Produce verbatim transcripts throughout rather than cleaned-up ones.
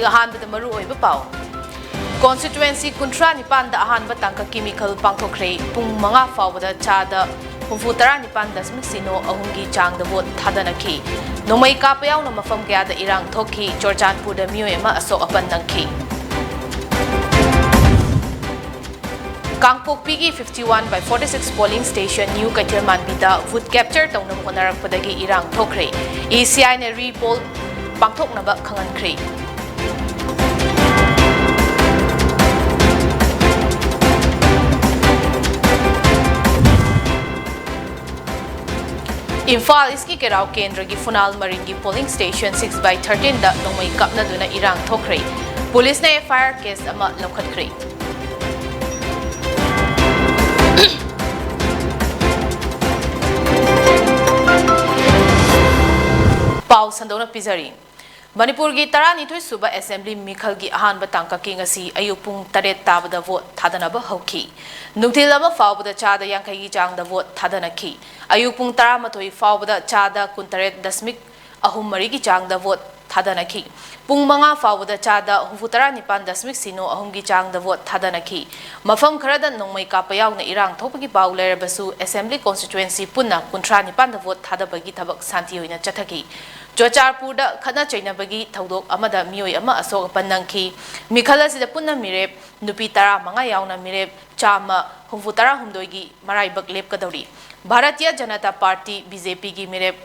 ꯑꯍꯥꯟꯕꯗ ꯃꯔꯨ ꯑꯣꯏꯕ ꯄꯥꯎ꯫ ꯀꯣꯟꯁꯇꯤꯇ꯭ꯋꯦꯟꯁꯤ ꯀꯨꯟꯊ꯭ꯔꯥ ꯅꯤꯄꯥꯟꯗ ꯑꯍꯥꯟꯕ ꯇꯥꯡꯀꯛꯀꯤ ꯃꯤꯈꯜ ꯄꯥꯡꯊꯣꯛꯈ꯭ꯔꯦ꯫ ꯄꯨꯡ ꯃꯉꯥ ꯐꯥꯎꯕꯗ ꯆꯥꯗ ꯍꯨꯝꯐꯨ ꯇꯔꯥ ꯅꯤꯄꯥꯟ ꯗꯁꯃꯤꯛ ꯁꯤꯅꯣ ꯑꯍꯨꯝꯒꯤ ꯆꯥꯡꯗ ꯚꯣꯠ ꯊꯥꯗꯅꯈꯤ꯫ ꯅꯣꯡꯃꯩ ꯀꯥꯞꯄ ꯌꯥꯎꯅ ꯃꯐꯝ ꯀꯌꯥꯗ ꯏꯔꯥꯡ ꯊꯣꯛꯈꯤ꯫ ꯆꯨꯔꯆꯥꯟꯄꯨꯔꯗ ꯃꯤꯑꯣꯏ ꯑꯃ ꯑꯁꯣꯛ ꯑꯄꯟ ꯅꯪꯈꯤ꯫ ꯀꯥꯡꯄꯣꯛꯄꯤꯒꯤ fifty one by forty six polling station New ꯀꯩꯊꯦꯜ ꯃꯥꯟꯕꯤꯗ vote capture ꯇꯧꯅꯕ ꯍꯣꯠꯅꯔꯛꯄꯗꯒꯤ ꯏꯔꯥꯡ ꯊꯣꯛꯈ꯭ꯔꯦ꯫ ECIꯅ re-poll ꯄꯥꯡꯊꯣꯛꯅꯕ ꯈꯪꯍꯟꯈ꯭ꯔꯦ꯫ ꯏꯝꯐꯥꯜ ꯏꯁꯀꯤ ꯀꯦꯔꯥꯎ ꯀꯦꯟꯗ꯭ꯔꯒꯤ ꯐꯨꯅꯥꯜ ꯃꯔꯤꯡꯒꯤ polling station six by thirteenꯗ ꯅꯣꯡꯃꯩ ꯀꯥꯞꯅꯗꯨꯅ ꯏꯔꯥꯡ ꯊꯣꯛꯈ꯭ꯔꯦ꯫ ꯄꯨꯂꯤꯁꯅ FIR case ꯑꯃ ꯂꯧꯈꯠꯈ꯭ꯔꯦ꯫ ꯄꯥꯎ ꯁꯟꯗꯣꯛꯅ ꯄꯤꯖꯔꯤ꯫ ꯃꯅꯤꯄꯨꯔꯒꯤ ꯇꯔꯥꯅꯤꯊꯣꯏ ꯁꯨꯕ assembly ꯃꯤꯈꯜꯒꯤ ꯑꯍꯥꯟꯕ ꯇꯥꯡꯀꯛꯀꯤ ꯉꯁꯤ ꯑꯌꯨꯛ ꯄꯨꯡ ꯇꯔꯦꯠ ꯇꯥꯕꯗ vote ꯊꯥꯗꯅꯕ ꯍꯧꯈꯤ꯫ ꯅꯨꯡꯊꯤꯜ ꯑꯃ ꯐꯥꯎꯕꯗ ꯆꯥꯗ ꯌꯥꯡꯈꯩꯒꯤ ꯆꯥꯡꯗ vote ꯊꯥꯗꯅꯈꯤ꯫ ꯑꯌꯨꯛ ꯄꯨꯡ ꯇꯔꯥꯃꯥꯊꯣꯏ ꯐꯥꯎꯕꯗ ꯆꯥꯗ ꯀꯨꯟꯇꯔꯦꯠ ꯗꯁꯃꯤꯛ ꯑꯍꯨꯝ ꯃꯔꯤꯒꯤ ꯆꯥꯡꯗ vote ꯊꯥꯗꯅꯈꯤ꯫ ꯄꯨꯡ ꯃꯉꯥ ꯐꯥꯎꯕꯗ ꯆꯥꯗ ꯍꯨꯝꯐꯨꯇꯔꯥ ꯅꯤꯄꯥꯟ ꯗꯁꯃꯤꯛ ꯁꯤꯅꯣ ꯑꯍꯨꯝꯒꯤ ꯆꯥꯡꯗ vote ꯊꯥꯗꯅꯈꯤ꯫ ꯃꯐꯝ ꯈꯔꯗ ꯅꯣꯡꯃꯩ ꯀꯥꯞꯄ ꯌꯥꯎꯅ ꯏꯔꯥꯡ ꯊꯣꯛꯄꯒꯤ ꯄꯥꯎ ꯂꯩꯔꯕꯁꯨ, assembly constituency ꯄꯨꯟꯅ ꯀꯨꯟꯊ꯭ꯔꯥ ꯅꯤꯄꯥꯟꯗ vote ꯊꯥꯗꯕꯒꯤ ꯊꯕꯛ ꯁꯥꯟꯇꯤ ꯑꯣꯏꯅ ꯆꯠꯊꯈꯤ꯫ ꯆꯨꯔꯆꯥꯟꯄꯨꯔꯗ ꯈꯠꯅ ꯆꯩꯅꯕꯒꯤ ꯊꯧꯗꯣꯛ ꯑꯃꯗ ꯃꯤꯑꯣꯏ ꯑꯃ ꯑꯁꯣꯛ ꯑꯄꯟ ꯅꯪꯈꯤ꯫ ꯃꯤꯈꯜ ꯑꯁꯤꯗ ꯄꯨꯟꯅ ꯃꯤꯔꯦꯞ ꯅꯨꯄꯤ ꯇꯔꯥꯃꯉꯥ ꯌꯥꯎꯅ ꯃꯤꯔꯦꯞ ꯆꯥꯝꯃ ꯍꯨꯝꯐꯨꯇꯔꯥ ꯍꯨꯝꯗꯣꯏꯒꯤ ꯃꯔꯥꯏꯕꯛ ꯂꯦꯞꯀꯗꯧꯔꯤ꯫ ꯚꯥꯔꯇꯤꯌ ꯖꯅꯇꯥ ꯄꯥꯔꯇꯤ, BJPꯒꯤ ꯃꯤꯔꯦꯞ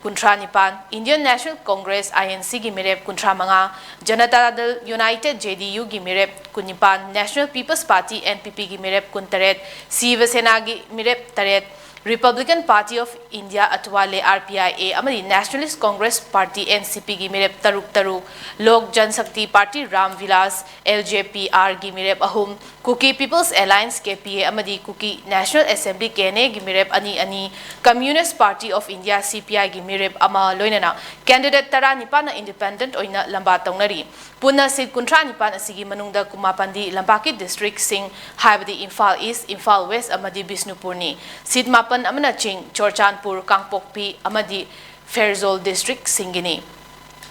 ꯀꯨꯟꯊ꯭ꯔꯥ ꯅꯤꯄꯥꯟ, Indian National Congress, INCꯒꯤ ꯃꯤꯔꯦꯞ ꯀꯨꯟꯊ꯭ꯔꯥ ꯃꯉꯥ, ꯖꯅꯇꯥ ꯗꯜ ꯌꯨꯅꯥꯏꯇꯦꯗ, JDUꯒꯤ ꯃꯤꯔꯦꯞ ꯀꯨꯟꯅꯤꯄꯥꯟ, National People's Party, NPPꯒꯤ ꯃꯤꯔꯦꯞ ꯀꯨꯟꯇꯔꯦꯠ, ꯁꯤꯕ ꯁꯦꯅꯥꯒꯤ ꯃꯤꯔꯦꯞ ꯇꯔꯦꯠ, Republican Party of India ꯑꯊꯋꯥꯂꯦ, RPIA, ꯑꯃꯗꯤ Nationalist Congress Party, NCPꯒꯤ ꯃꯤꯔꯦꯞ ꯇꯔꯨꯛ ꯇꯔꯨꯛ, ꯂꯣꯛ ꯖꯟꯁꯛꯇꯤ ꯄꯥꯔꯇꯤ, ꯔꯥꯝ ꯚꯤꯂꯥꯁ, LJPRꯒꯤ ꯃꯤꯔꯦꯞ ꯑꯍꯨꯝ, Kuki People's Alliance, KPA, ꯑꯃꯗꯤ Kuki National Assembly, KNAꯒꯤ ꯃꯤꯔꯦꯞ ꯑꯅꯤ ꯑꯅꯤ, Communist Party of India, CPIꯒꯤ ꯃꯤꯔꯦꯞ ꯑꯃ, ꯂꯣꯏꯅꯅ candidate ꯇꯔꯥꯅꯤꯄꯥꯟꯅ independent ꯑꯣꯏꯅ ꯂꯝꯕꯥ ꯇꯧꯅꯔꯤ꯫ ꯄꯨꯟꯅ seat ꯀꯨꯟꯊ꯭ꯔꯥ ꯅꯤꯄꯥꯟ ꯑꯁꯤꯒꯤ ꯃꯅꯨꯡꯗ ꯀꯨꯟꯃꯥꯄꯟꯗꯤ ꯂꯝꯄꯥꯛꯀꯤ districtꯁꯤꯡ, ꯍꯥꯏꯕꯗꯤ ꯏꯝꯐꯥꯜ East, ꯏꯝꯐꯥꯜ West ꯑꯃꯗꯤ ꯕꯤꯁꯅꯨꯄꯨꯔꯅꯤ꯫ Seat ꯃꯥꯄꯟ ꯑꯃꯅ ꯆꯤꯡ, ꯆꯨꯔꯆꯥꯟꯄꯨꯔ, ꯀꯥꯡꯄꯣꯛꯄꯤ ꯑꯃꯗꯤ ꯐꯦꯔꯖꯣꯜ districtꯁꯤꯡꯒꯤꯅꯤ꯫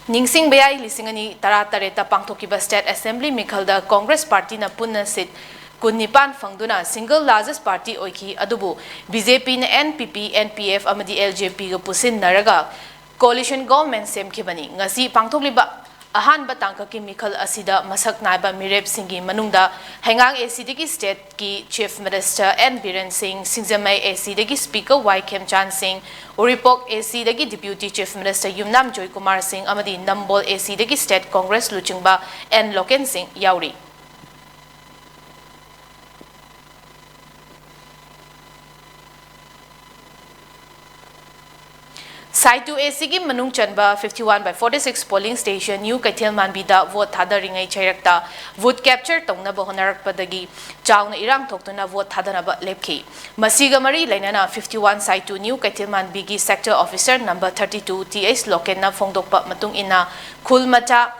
ꯅꯤꯡꯁꯤꯡꯕ ꯌꯥꯏ, ꯂꯤꯁꯤꯡ ꯑꯅꯤ ꯇꯔꯥꯇꯔꯦꯠꯇ ꯄꯥꯡꯊꯣꯛꯈꯤꯕ State Assembly ꯃꯤꯈꯜꯗ Congress partyꯅ ꯄꯨꯟꯅ seat ꯀꯨꯟꯅꯤꯄꯥꯟ ꯐꯪꯗꯨꯅ single largest party ꯑꯣꯏꯈꯤ꯫ ꯑꯗꯨꯕꯨ BJPꯅ NPP, NPF ꯑꯃꯗꯤ LJPꯒ ꯄꯨꯟꯁꯤꯟꯅꯔꯒ coalition government ꯁꯦꯝꯈꯤꯕꯅꯤ꯫ ꯉꯁꯤ ꯄꯥꯡꯊꯣꯛꯂꯤꯕ ꯑꯍꯥꯟꯕ ꯇꯥꯡꯀꯛꯀꯤ ꯃꯤꯈꯜ ꯑꯁꯤꯗ ꯃꯁꯛ ꯅꯥꯏꯕ ꯃꯤꯔꯦꯞꯁꯤꯡꯒꯤ ꯃꯅꯨꯡꯗ ꯍꯩꯉꯥꯡ ACꯗꯒꯤ stateꯀꯤ Chief Minister N ꯕꯤꯔꯦꯟ ꯁꯤꯡ, ꯁꯤꯡꯖꯃꯩ ACꯗꯒꯤ Speaker ꯋꯥꯏ ꯈꯦꯝꯆꯥꯟ ꯁꯤꯡ, ꯎꯔꯤꯄꯣꯛ ACꯗꯒꯤ Deputy Chief Minister ꯌꯨꯝꯅꯥꯝ ꯖꯣꯏꯀꯨꯃꯥꯔ ꯁꯤꯡ ꯑꯃꯗꯤ ꯅꯝꯕꯣꯜ ACꯗꯒꯤ state Congress ꯂꯨꯆꯤꯡꯕ ꯑꯦꯟ ꯂꯣꯀꯦꯟ ꯁꯤꯡ ꯌꯥꯎꯔꯤ꯫ Saitu ACꯒꯤ ꯃꯅꯨꯡ ꯆꯟꯕ fifty one by forty six polling station New ꯀꯩꯊꯦꯜ ꯃꯥꯟꯕꯤꯗ vote ꯊꯥꯗꯔꯤꯉꯩ ꯆꯩꯔꯛꯇ vote capture ꯇꯧꯅꯕ ꯍꯣꯠꯅꯔꯛꯄꯗꯒꯤ ꯆꯥꯎꯅ ꯏꯔꯥꯡ ꯊꯣꯛꯇꯨꯅ vote ꯊꯥꯗꯅꯕ ꯂꯦꯞꯈꯤ꯫ ꯃꯁꯤꯒ ꯃꯔꯤ ꯂꯩꯅꯅ fifty one Saitu New ꯀꯩꯊꯦꯜ ꯃꯥꯟꯕꯤꯒꯤ sector officer number thirty two Th ꯂꯣꯀꯦꯟꯅ ꯐꯣꯡꯗꯣꯛꯄ ꯃꯇꯨꯡ ꯏꯟꯅ ꯈꯨꯜ ꯃꯆꯥ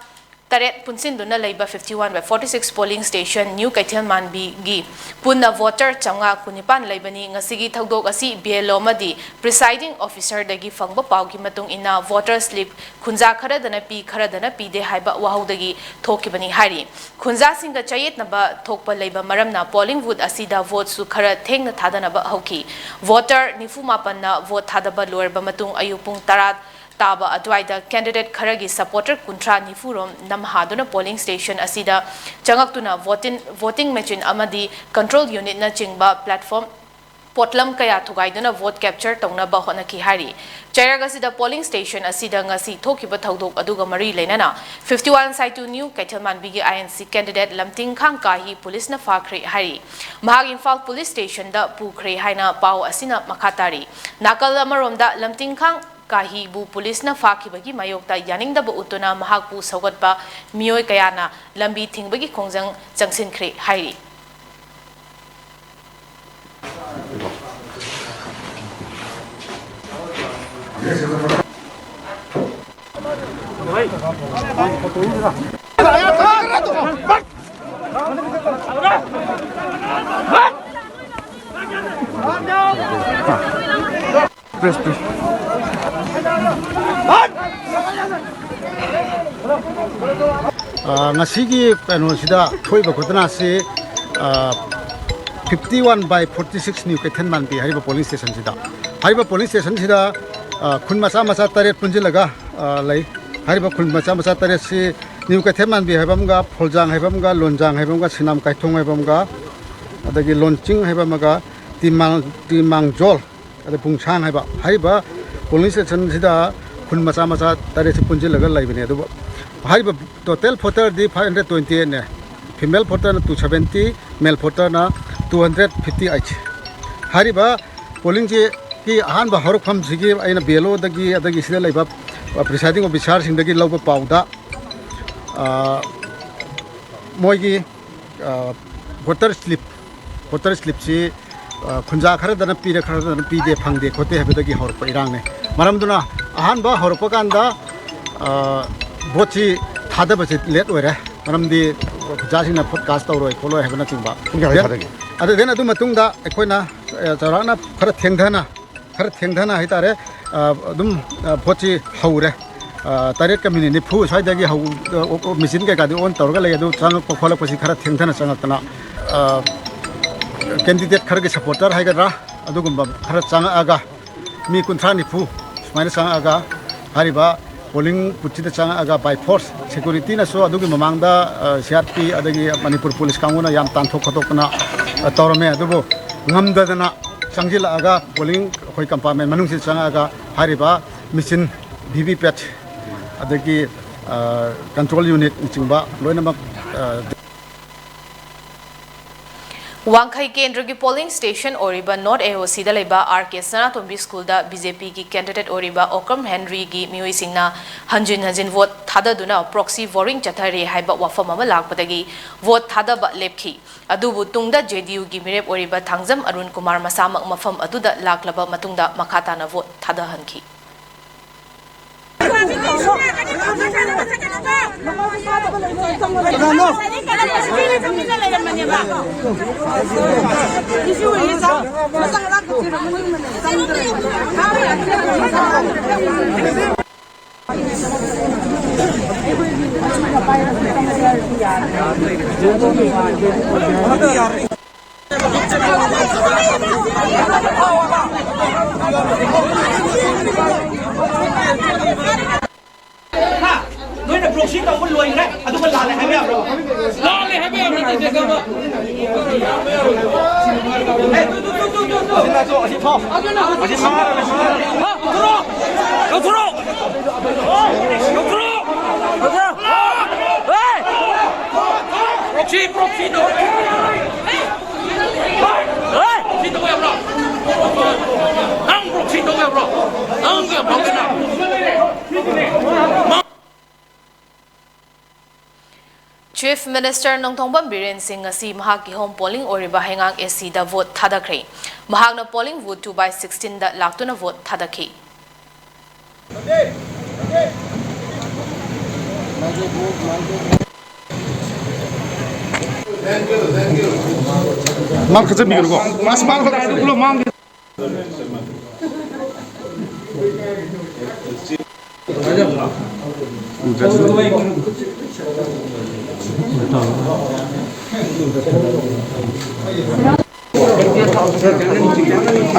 ꯇꯔꯦꯠ ꯄꯨꯟꯁꯤꯟꯗꯨꯅ ꯂꯩꯕ fifty one by forty six polling station New ꯀꯩꯊꯦꯜ ꯃꯥꯟꯕꯤꯒꯤ ꯄꯨꯟꯅ voter ꯆꯥꯝꯃꯉꯥ ꯀꯨꯟꯅꯤꯄꯥꯟ ꯂꯩꯕꯅꯤ꯫ ꯉꯁꯤꯒꯤ ꯊꯧꯗꯣꯛ ꯑꯁꯤ BLO ꯑꯃꯗꯤ presiding officerꯗꯒꯤ ꯐꯪꯕ ꯄꯥꯎꯒꯤ ꯃꯇꯨꯡ ꯏꯟꯅ voter slip ꯈꯨꯟꯖꯥ ꯈꯔꯗꯅ ꯄꯤ, ꯈꯔꯗꯅ ꯄꯤꯗꯦ ꯍꯥꯏꯕ ꯋꯥꯍꯧꯗꯒꯤ ꯊꯣꯛꯈꯤꯕꯅꯤ ꯍꯥꯏꯔꯤ꯫ ꯈꯨꯟꯖꯥꯁꯤꯡꯒ ꯆꯌꯦꯠꯅꯕ ꯊꯣꯛꯄ ꯂꯩꯕ ꯃꯔꯝꯅ polling booth ꯑꯁꯤꯗ voteꯁꯨ ꯈꯔ ꯊꯦꯡꯅ ꯊꯥꯗꯅꯕ ꯍꯧꯈꯤ꯫ Voter ꯅꯤꯐꯨ ꯃꯥꯄꯟꯅ vote ꯊꯥꯗꯕ ꯂꯣꯏꯔꯕ ꯃꯇꯨꯡ ꯑꯌꯨꯛ ꯄꯨꯡ ꯇꯔꯥ ꯇꯥꯕ ꯑꯗꯨꯋꯥꯏꯗ candidate ꯈꯔꯒꯤ supporter ꯀꯨꯟꯊ꯭ꯔꯥ ꯅꯤꯐꯨ ꯔꯣꯝ ꯅꯝꯍꯥꯗꯨꯅ polling station ꯑꯁꯤꯗ ꯆꯪꯉꯛꯇꯨꯅ voting, voting machine ꯑꯃꯗꯤ control unitꯅꯆꯤꯡꯕ platform ꯄꯣꯠꯂꯝ ꯀꯌꯥ ꯊꯨꯒꯥꯏꯗꯨꯅ vote capture ꯇꯧꯅꯕ ꯍꯣꯠꯅꯈꯤ ꯍꯥꯏꯔꯤ꯫ ꯆꯩꯔꯛ ꯑꯁꯤꯗ polling station ꯑꯁꯤꯗ ꯉꯁꯤ ꯊꯣꯛꯈꯤꯕ ꯊꯧꯗꯣꯛ ꯑꯗꯨꯒ ꯃꯔꯤ ꯂꯩꯅꯅ fifty one Saitu New ꯀꯩꯊꯦꯜ ꯃꯥꯟꯕꯤꯒꯤ INC candidate ꯂꯝꯇꯤꯡꯈꯥꯡ ꯀꯥꯍꯤ ꯄꯨꯂꯤꯁꯅ ꯐꯥꯈ꯭ꯔꯦ ꯍꯥꯏꯔꯤ꯫ ꯃꯍꯥꯛ ꯏꯝꯐꯥꯜ police stationꯗ ꯄꯨꯈ꯭ꯔꯦ ꯍꯥꯏꯅ ꯄꯥꯎ ꯑꯁꯤꯅ ꯃꯈꯥ ꯇꯥꯔꯤ꯫ ꯅꯥꯀꯜ ꯑꯃꯔꯣꯝꯗ ꯂꯝꯇꯤꯡꯈꯥꯡ ꯀꯥꯍꯤꯕꯨ ꯄꯨꯂꯤꯁꯅ ꯐꯥꯈꯤꯕꯒꯤ ꯃꯥꯌꯣꯛꯇ ꯌꯥꯅꯤꯡꯗꯕ ꯎꯠꯇꯨꯅ ꯃꯍꯥꯛꯄꯨ ꯁꯧꯒꯠꯄ ꯃꯤꯑꯣꯏ ꯀꯌꯥꯅ ꯂꯝꯕꯤ ꯊꯤꯡꯕꯒꯤ ꯈꯣꯡꯖꯪ ꯆꯪꯁꯤꯟꯈ꯭ꯔꯦ ꯍꯥꯏꯔꯤ꯫ Press, press. ꯑ, ꯉꯁꯤꯒꯤ ꯀꯩꯅꯣꯁꯤꯗ ꯊꯣꯛꯏꯕ ꯈꯨꯠꯇꯅꯥꯁꯤ, ꯑ, fifty one by forty six new ꯀꯩꯊꯦꯜ ꯃꯥꯟꯕꯤ ꯍꯥꯏꯔꯤꯕ ꯄꯣꯂꯤꯡ ꯁ꯭ꯇꯦꯁꯟꯁꯤꯗ꯫ ꯍꯥꯏꯔꯤꯕ ꯄꯣꯂꯤꯡ ꯁ꯭ꯇꯦꯁꯟꯁꯤꯗ, ꯑ, ꯈꯨꯟ ꯃꯆꯥ ꯃꯆꯥ ꯇꯔꯦꯠ ꯄꯨꯟꯁꯤꯜꯂꯒ, ꯑ, ꯂꯩ꯫ ꯍꯥꯏꯔꯤꯕ ꯈꯨꯟ ꯃꯆꯥ ꯃꯆꯥ ꯇꯔꯦꯠꯁꯤ ꯅ꯭ꯌꯨ ꯀꯩꯊꯦꯜ ꯃꯥꯟꯕꯤ ꯍꯥꯏꯕ ꯑꯃꯒ, ꯐꯣꯜꯖꯥꯡ ꯍꯥꯏꯕ ꯑꯃꯒ, ꯂꯣꯟꯖꯥꯡ ꯍꯥꯏꯕ ꯑꯃꯒ, ꯁꯤꯅꯥꯝ ꯀꯥꯏꯊꯣꯡ ꯍꯥꯏꯕ ꯑꯃꯒ, ꯑꯗꯒꯤ ꯂꯣꯟꯆꯤꯡ ꯍꯥꯏꯕ ꯑꯃꯒ, ꯇꯤꯃꯥꯡ-, ꯇꯤꯃꯥꯡꯖꯣꯜ, ꯑꯗ ꯄꯨꯡꯁꯥꯡ ꯍꯥꯏꯕ, ꯍꯥꯏꯔꯤꯕ ꯄꯣꯂꯤꯡ ꯁ꯭ꯇꯦꯁꯟꯁꯤꯗ ꯈꯨꯟ ꯃꯆꯥ ꯃꯆꯥ ꯇꯔꯦꯠꯁꯤ ꯄꯨꯟꯁꯤꯜꯂꯒ ꯂꯩꯕꯅꯦ꯫ ꯑꯗꯨꯕꯨ ꯍꯥꯏꯔꯤꯕ ꯇꯣꯇꯦꯜ ꯚꯣꯇꯔꯗꯤ five hundred twenty eight ꯅꯦ, ꯐꯤꯃꯦꯜ ꯚꯣꯇꯔꯅ two seventy, ꯃꯦꯜ ꯚꯣꯇꯔꯅ two hundred fifty eight꯫ ꯍꯥꯏꯔꯤꯕ ꯄꯣꯂꯤꯡꯁꯤꯒꯤ ꯑꯍꯥꯟꯕ ꯍꯧꯔꯛꯐꯝꯁꯤꯒꯤ ꯑꯩꯅ ꯕꯤ ꯑꯦꯜ ꯑꯣꯗꯒꯤ, ꯑꯗꯒꯤ ꯁꯤꯗ ꯂꯩꯕ ꯄ꯭ꯔꯤꯁꯥꯏꯗꯤꯡ ꯑꯣꯐꯤꯁꯥꯔꯁꯤꯡꯗꯒꯤ ꯂꯧꯕ ꯄꯥꯎꯗ, ꯑ, ꯃꯣꯏꯒꯤ, ꯑ, ꯚꯣꯇꯔ ꯁ꯭ꯂꯤꯞ, ꯚꯣꯇꯔ ꯁ꯭ꯂꯤꯞꯁꯤ, ꯑ, ꯈꯨꯟꯖꯥ ꯈꯔꯗꯅ ꯄꯤꯔꯦ, ꯈꯔꯗꯅ ꯄꯤꯗꯦ, ꯐꯪꯗꯦ ꯈꯣꯠꯇꯦ ꯍꯥꯏꯕꯗꯒꯤ ꯍꯧꯔꯛꯄ ꯏꯔꯥꯡꯅꯦ꯫ ꯃꯔꯝꯗꯨꯅ ꯑꯍꯥꯟꯕ ꯍꯧꯔꯛꯄ ꯀꯥꯟꯗ, ꯑ, ꯚꯣꯠꯁꯤ ꯊꯥꯗꯕꯁꯦ ꯂꯦꯠ ꯑꯣꯏꯔꯦ꯫ ꯃꯔꯝꯗꯤ ꯈꯨꯟꯖꯥꯁꯤꯡꯅ ꯚꯣꯠ ꯀꯥꯁ ꯇꯧꯔꯣꯏ ꯈꯣꯠꯂꯣꯏ ꯍꯥꯏꯕꯅꯆꯤꯡꯕ꯫ ꯄꯨꯡ ꯀꯌꯥꯗ ꯊꯥꯗꯒꯦ? ꯑꯗꯨ then ꯑꯗꯨ ꯃꯇꯨꯡꯗ ꯑꯩꯈꯣꯏꯅ, ꯑ, ꯆꯥꯎꯔꯥꯛꯅ ꯈꯔ ꯊꯦꯡꯊꯅ, ꯈꯔ ꯊꯦꯡꯊꯅ ꯍꯥꯏꯇꯥꯔꯦ, ꯑ, ꯑꯗꯨꯝ, ꯑ, ꯚꯣꯠꯁꯤ ꯍꯧꯔꯦ꯫ ꯑ, ꯇꯔꯦꯠꯀ ꯃꯤꯅꯤꯠ ꯅꯤꯐꯨ ꯁ꯭ꯋꯥꯏꯗꯒꯤ ꯍꯧ-, ꯑ, ꯑꯣ, ꯑꯣ, ꯃꯦꯆꯤꯟ ꯀꯩꯀꯥꯗꯤ ꯑꯣꯟ ꯇꯧꯔꯒ ꯂꯩ꯫ ꯑꯗꯨ ꯆꯪꯉꯛꯄ ꯈꯣꯠꯂꯛꯄꯁꯤ ꯈꯔ ꯊꯦꯡꯊꯅ ꯆꯪꯉꯛꯇꯅ, ꯑ, ꯀꯦꯟꯗꯤꯗꯦꯠ ꯈꯔꯒꯤ ꯁꯄꯣꯔꯇꯔ ꯍꯥꯏꯒꯗ꯭ꯔꯥ, ꯑꯗꯨꯒꯨꯝꯕ ꯈꯔ ꯆꯪꯉꯛꯑꯒ, ꯃꯤ ꯀꯨꯟꯊ꯭ꯔꯥ ꯅꯤꯐꯨ ꯁꯨꯃꯥꯏꯅ ꯆꯪꯉꯛꯑꯒ, ꯍꯥꯏꯔꯤꯕ ꯄꯣꯂꯤꯡ ꯕꯨꯠꯁꯤꯗ ꯆꯪꯉꯛꯑꯒ by force, ꯁꯦꯀ꯭ꯌꯨꯔꯤꯇꯤꯅꯁꯨ ꯑꯗꯨꯒꯤ ꯃꯃꯥꯡꯗ, ꯑ, ꯁꯤ ꯑꯥꯔ ꯄꯤ ꯑꯗꯒꯤ ꯃꯅꯤꯄꯨꯔ ꯄꯨꯂꯤꯁ ꯀꯥꯡꯕꯨꯅ ꯌꯥꯝ ꯇꯥꯟꯊꯣꯛ ꯈꯣꯠꯇꯣꯛꯇꯅ, ꯑ, ꯇꯧꯔꯝꯃꯦ꯫ ꯑꯗꯨꯕꯨ ꯉꯝꯗꯗꯅ ꯆꯪꯁꯤꯜꯂꯛꯑꯒ ꯄꯣꯂꯤꯡ ꯑꯩꯈꯣꯏ ꯀꯝꯄꯥꯔꯠꯃꯦꯟ ꯃꯅꯨꯡꯁꯤꯗ ꯆꯪꯉꯛꯑꯒ ꯍꯥꯏꯔꯤꯕ ꯃꯦꯆꯤꯟ, ꯚꯤ ꯚꯤ ꯄꯦꯠ, ꯑꯗꯒꯤ, ꯑ, ꯀꯟꯇ꯭ꯔꯣꯜ ꯌꯨꯅꯤꯠꯅꯆꯤꯡꯕ ꯂꯣꯏꯅꯃꯛ, ꯑ, ꯋꯥꯡꯈꯩ ꯀꯦꯟꯗ꯭ꯔꯒꯤ ꯄꯣꯂꯤꯡ ꯁ꯭ꯇꯦꯁꯟ ꯑꯣꯏꯔꯤꯕ ꯅꯣꯔꯠ ꯑꯦ ꯑꯣ ꯁꯤꯗ ꯂꯩꯕ ꯑꯥꯔ ꯀꯦ ꯁꯅꯥꯇꯣꯝꯕꯤ ꯁ꯭ꯀꯨꯜꯗ ꯕꯤ ꯖꯦ ꯄꯤꯒꯤ ꯀꯦꯟꯗꯤꯗꯦꯠ ꯑꯣꯏꯔꯤꯕ ꯑꯣꯀ꯭ꯔꯝ ꯍꯦꯟꯔꯤꯒꯤ ꯃꯤꯑꯣꯏꯁꯤꯡꯅ ꯍꯟꯖꯤꯟ ꯍꯟꯖꯤꯟ ꯚꯣꯠ ꯊꯥꯗꯗꯨꯅ ꯄ꯭ꯔꯣꯛꯁꯤ ꯚꯣꯔꯤꯡ ꯆꯠꯊꯔꯤ ꯍꯥꯏꯕ ꯋꯥꯐꯝ ꯑꯃ ꯂꯥꯛꯄꯗꯒꯤ ꯚꯣꯠ ꯊꯥꯗꯕ ꯂꯦꯞꯈꯤ꯫ ꯑꯗꯨꯕꯨ ꯇꯨꯡꯗ ꯖꯦ ꯗꯤ ꯌꯨꯒꯤ ꯃꯤꯔꯦꯞ ꯑꯣꯏꯔꯤꯕ ꯊꯥꯡꯖꯝ ꯑꯔꯨꯟ ꯀꯨꯃꯥꯔ ꯃꯁꯥꯃꯛ ꯃꯐꯝ ꯑꯗꯨꯗ ꯂꯥꯛꯂꯕ ꯃꯇꯨꯡꯗ ꯃꯈꯥ ꯇꯥꯅ ꯚꯣꯠ ꯊꯥꯗꯍꯟꯈꯤ꯫ ꯅꯣꯏꯅ ꯄ꯭ꯔꯣꯛꯁꯤ ꯇꯧꯕ ꯂꯣꯏꯈ꯭ꯔꯦ, ꯑꯗꯨꯒ ꯂꯥꯜꯂꯦ ꯍꯥꯏꯕ ꯌꯥꯕ꯭ꯔꯣ? ꯂꯥꯜꯂꯦ ꯍꯥꯏꯕ ꯌꯥꯕ ꯅꯠꯇꯦ, ꯁꯦ, ꯀꯝꯕ? ꯑꯦ, ꯇꯨ, ꯇꯨ, ꯇꯨ, ꯇꯨ, ꯇꯨ, ꯇꯨ꯫ ꯑꯁꯤ ꯊꯣꯛ, ꯑꯁꯤ ꯊꯣꯛ꯫ ꯍꯥ, ꯂꯧꯊꯣꯔꯛꯑꯣ! ꯂꯧꯊꯣꯔꯛꯑꯣ! ꯂꯧꯊꯣꯔꯛꯑꯣ! ꯂꯧꯊꯣꯔꯛꯑꯣ! ꯄ꯭ꯔꯣꯛꯁꯤ, ꯄ꯭ꯔꯣꯛꯁꯤ ꯇꯧ꯫ ꯄ꯭ꯔꯣꯛꯁꯤ ꯇꯧ ꯌꯥꯕ꯭ꯔꯣ? ꯅꯪ ꯄ꯭ꯔꯣꯛꯁꯤ ꯇꯧ ꯌꯥꯕ꯭ꯔꯣ? ꯅꯪ ꯀꯌꯥꯝ ꯐꯪꯒꯦ ꯅꯪ? Chief Minister ꯅꯣꯡꯊꯣꯝꯕꯝ ꯕꯤꯔꯦꯟ ꯁꯤꯡ ꯉꯁꯤ ꯃꯍꯥꯛꯀꯤ home polling ꯑꯣꯏꯔꯤꯕ ꯍꯩꯉꯥꯡ A Cꯗ vote ꯊꯥꯗꯈ꯭ꯔꯦ꯫ ꯃꯍꯥꯛꯅ polling booth two by sixteenꯗ ꯂꯥꯛꯇꯨꯅ vote ꯊꯥꯗꯈꯤ꯫ ꯃꯥ ꯈꯠꯆꯟꯕꯤꯒꯅꯨꯀꯣ꯫ ꯃꯥꯁꯤ ꯃꯥꯅ ꯈꯠꯆꯟꯕꯤꯒꯅꯨ꯫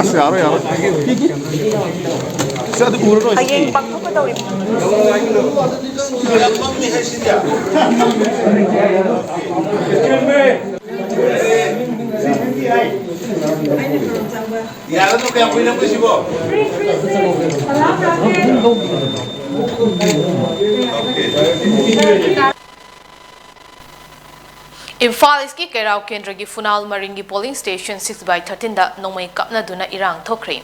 ꯑꯁ, ꯌꯥꯔꯣꯏ, ꯌꯥꯔꯣꯏ꯫ ꯁꯤ ꯑꯗꯨ ꯎꯔꯔꯣꯏ꯫ ꯍꯌꯦꯡ ꯄꯥꯡꯊꯣꯛꯀꯗꯧꯔꯤꯕ꯫ ꯌꯥꯔꯗ꯭ꯔꯣ? ꯀꯌꯥꯝ ꯀꯨꯏꯅ ꯃꯣꯏꯁꯤꯕꯣ? ꯏꯝꯐꯥꯜ ꯏꯁꯀꯤ ꯀꯩꯔꯥꯎ ꯀꯦꯟꯗ꯭ꯔꯒꯤ ꯐꯨꯅꯥꯜ ꯃꯔꯤꯡꯒꯤ polling station six by thirteenꯗ ꯅꯣꯡꯃꯩ ꯀꯥꯞꯅꯗꯨꯅ ꯏꯔꯥꯡ ꯊꯣꯛꯈ꯭ꯔꯦ꯫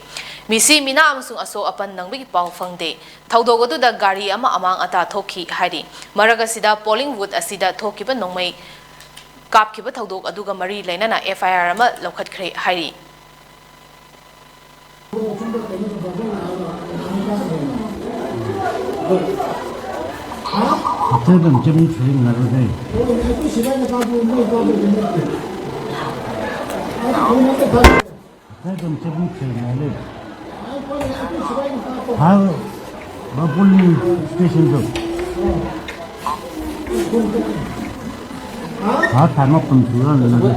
ꯃꯤꯁꯤ ꯃꯤꯅꯥ ꯑꯃꯁꯨꯡ ꯑꯁꯣꯛ ꯑꯄꯟ ꯅꯪꯕꯒꯤ ꯄꯥꯎ ꯐꯪꯗꯦ꯫ ꯊꯧꯗꯣꯛ ꯑꯗꯨꯗ ꯒꯥꯔꯤ ꯑꯃ ꯑꯃꯥꯡ ꯑꯇꯥ ꯊꯣꯛꯈꯤ ꯍꯥꯏꯔꯤ꯫ ꯃꯔꯛ ꯑꯁꯤꯗ polling booth ꯑꯁꯤꯗ ꯊꯣꯛꯈꯤꯕ ꯅꯣꯡꯃꯩ ꯀꯥꯞꯈꯤꯕ ꯊꯧꯗꯣꯛ ꯑꯗꯨꯒ ꯃꯔꯤ ꯂꯩꯅꯅ F I R ꯑꯃ ꯂꯧꯈꯠꯈ꯭ꯔꯦ ꯍꯥꯏꯔꯤ꯫ ꯑꯇꯩꯗ ꯑꯃꯨꯛ ꯆꯠꯅꯤ ꯊꯤꯖꯤꯟꯅꯔꯨꯔꯦ꯫ ꯑꯇꯩꯗ ꯑꯃꯨꯛ ꯆꯠꯅꯤ ꯊꯤꯖꯤꯟꯅꯔꯦ꯫ ꯍꯥꯏ, ꯃꯄꯨꯟ station ꯗꯣ꯫ ꯊꯥ ꯊꯥ ꯃꯥꯄꯟ ꯁꯨꯔ ꯂꯩꯔꯦ꯫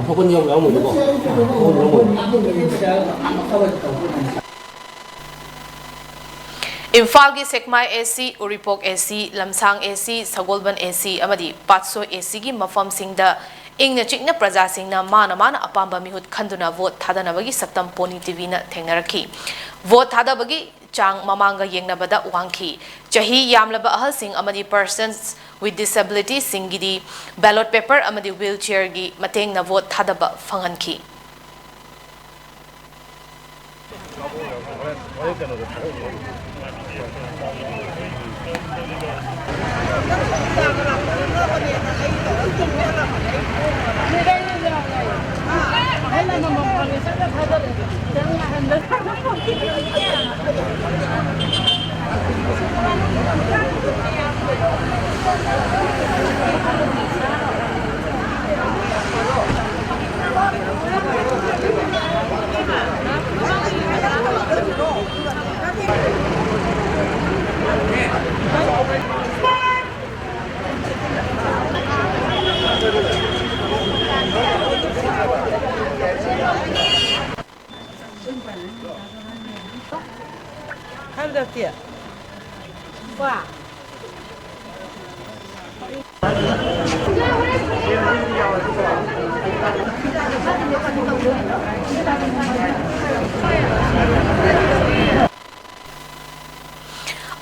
ꯏꯝꯐꯥꯜꯒꯤ ꯁꯦꯛꯃꯥꯏ ꯑꯦ ꯁꯤ, ꯎꯔꯤꯄꯣꯛ ꯑꯦ ꯁꯤ, ꯂꯝꯁꯥꯡ ꯑꯦ ꯁꯤ, ꯁꯒꯣꯜꯕꯟ ꯑꯦ ꯁꯤ ꯑꯃꯗꯤ ꯄꯥꯠꯁꯣꯏ ꯑꯦ ꯁꯤꯒꯤ ꯃꯐꯝꯁꯤꯡꯗ ꯏꯪꯅ ꯆꯤꯛꯅ ꯄ꯭ꯔꯖꯥꯁꯤꯡꯅ ꯃꯥꯅ ꯃꯥꯅ ꯑꯄꯥꯝꯕ ꯃꯤꯍꯨꯠ ꯈꯟꯗꯨꯅ ꯚꯣꯠ ꯊꯥꯗꯅꯕꯒꯤ ꯁꯛꯇꯝ ꯄꯣꯅꯤ ꯇꯤꯚꯤꯅ ꯊꯦꯡꯅꯔꯛꯈꯤ꯫ ꯚꯣꯠ ꯊꯥꯗꯕꯒꯤ ꯆꯥꯡ ꯃꯃꯥꯡꯒ ꯌꯦꯡꯅꯕꯗ ꯋꯥꯡꯈꯤ꯫ ꯆꯍꯤ ꯌꯥꯝꯂꯕ ꯑꯍꯜꯁꯤꯡ ꯑꯃꯗꯤ persons with disabilityꯁꯤꯡꯒꯤꯗꯤ ballot paper ꯑꯃꯗꯤ wheelchairꯒꯤ ꯃꯇꯦꯡꯅ ꯚꯣꯠ ꯊꯥꯗꯕ ꯐꯪꯍꯟꯈꯤ꯫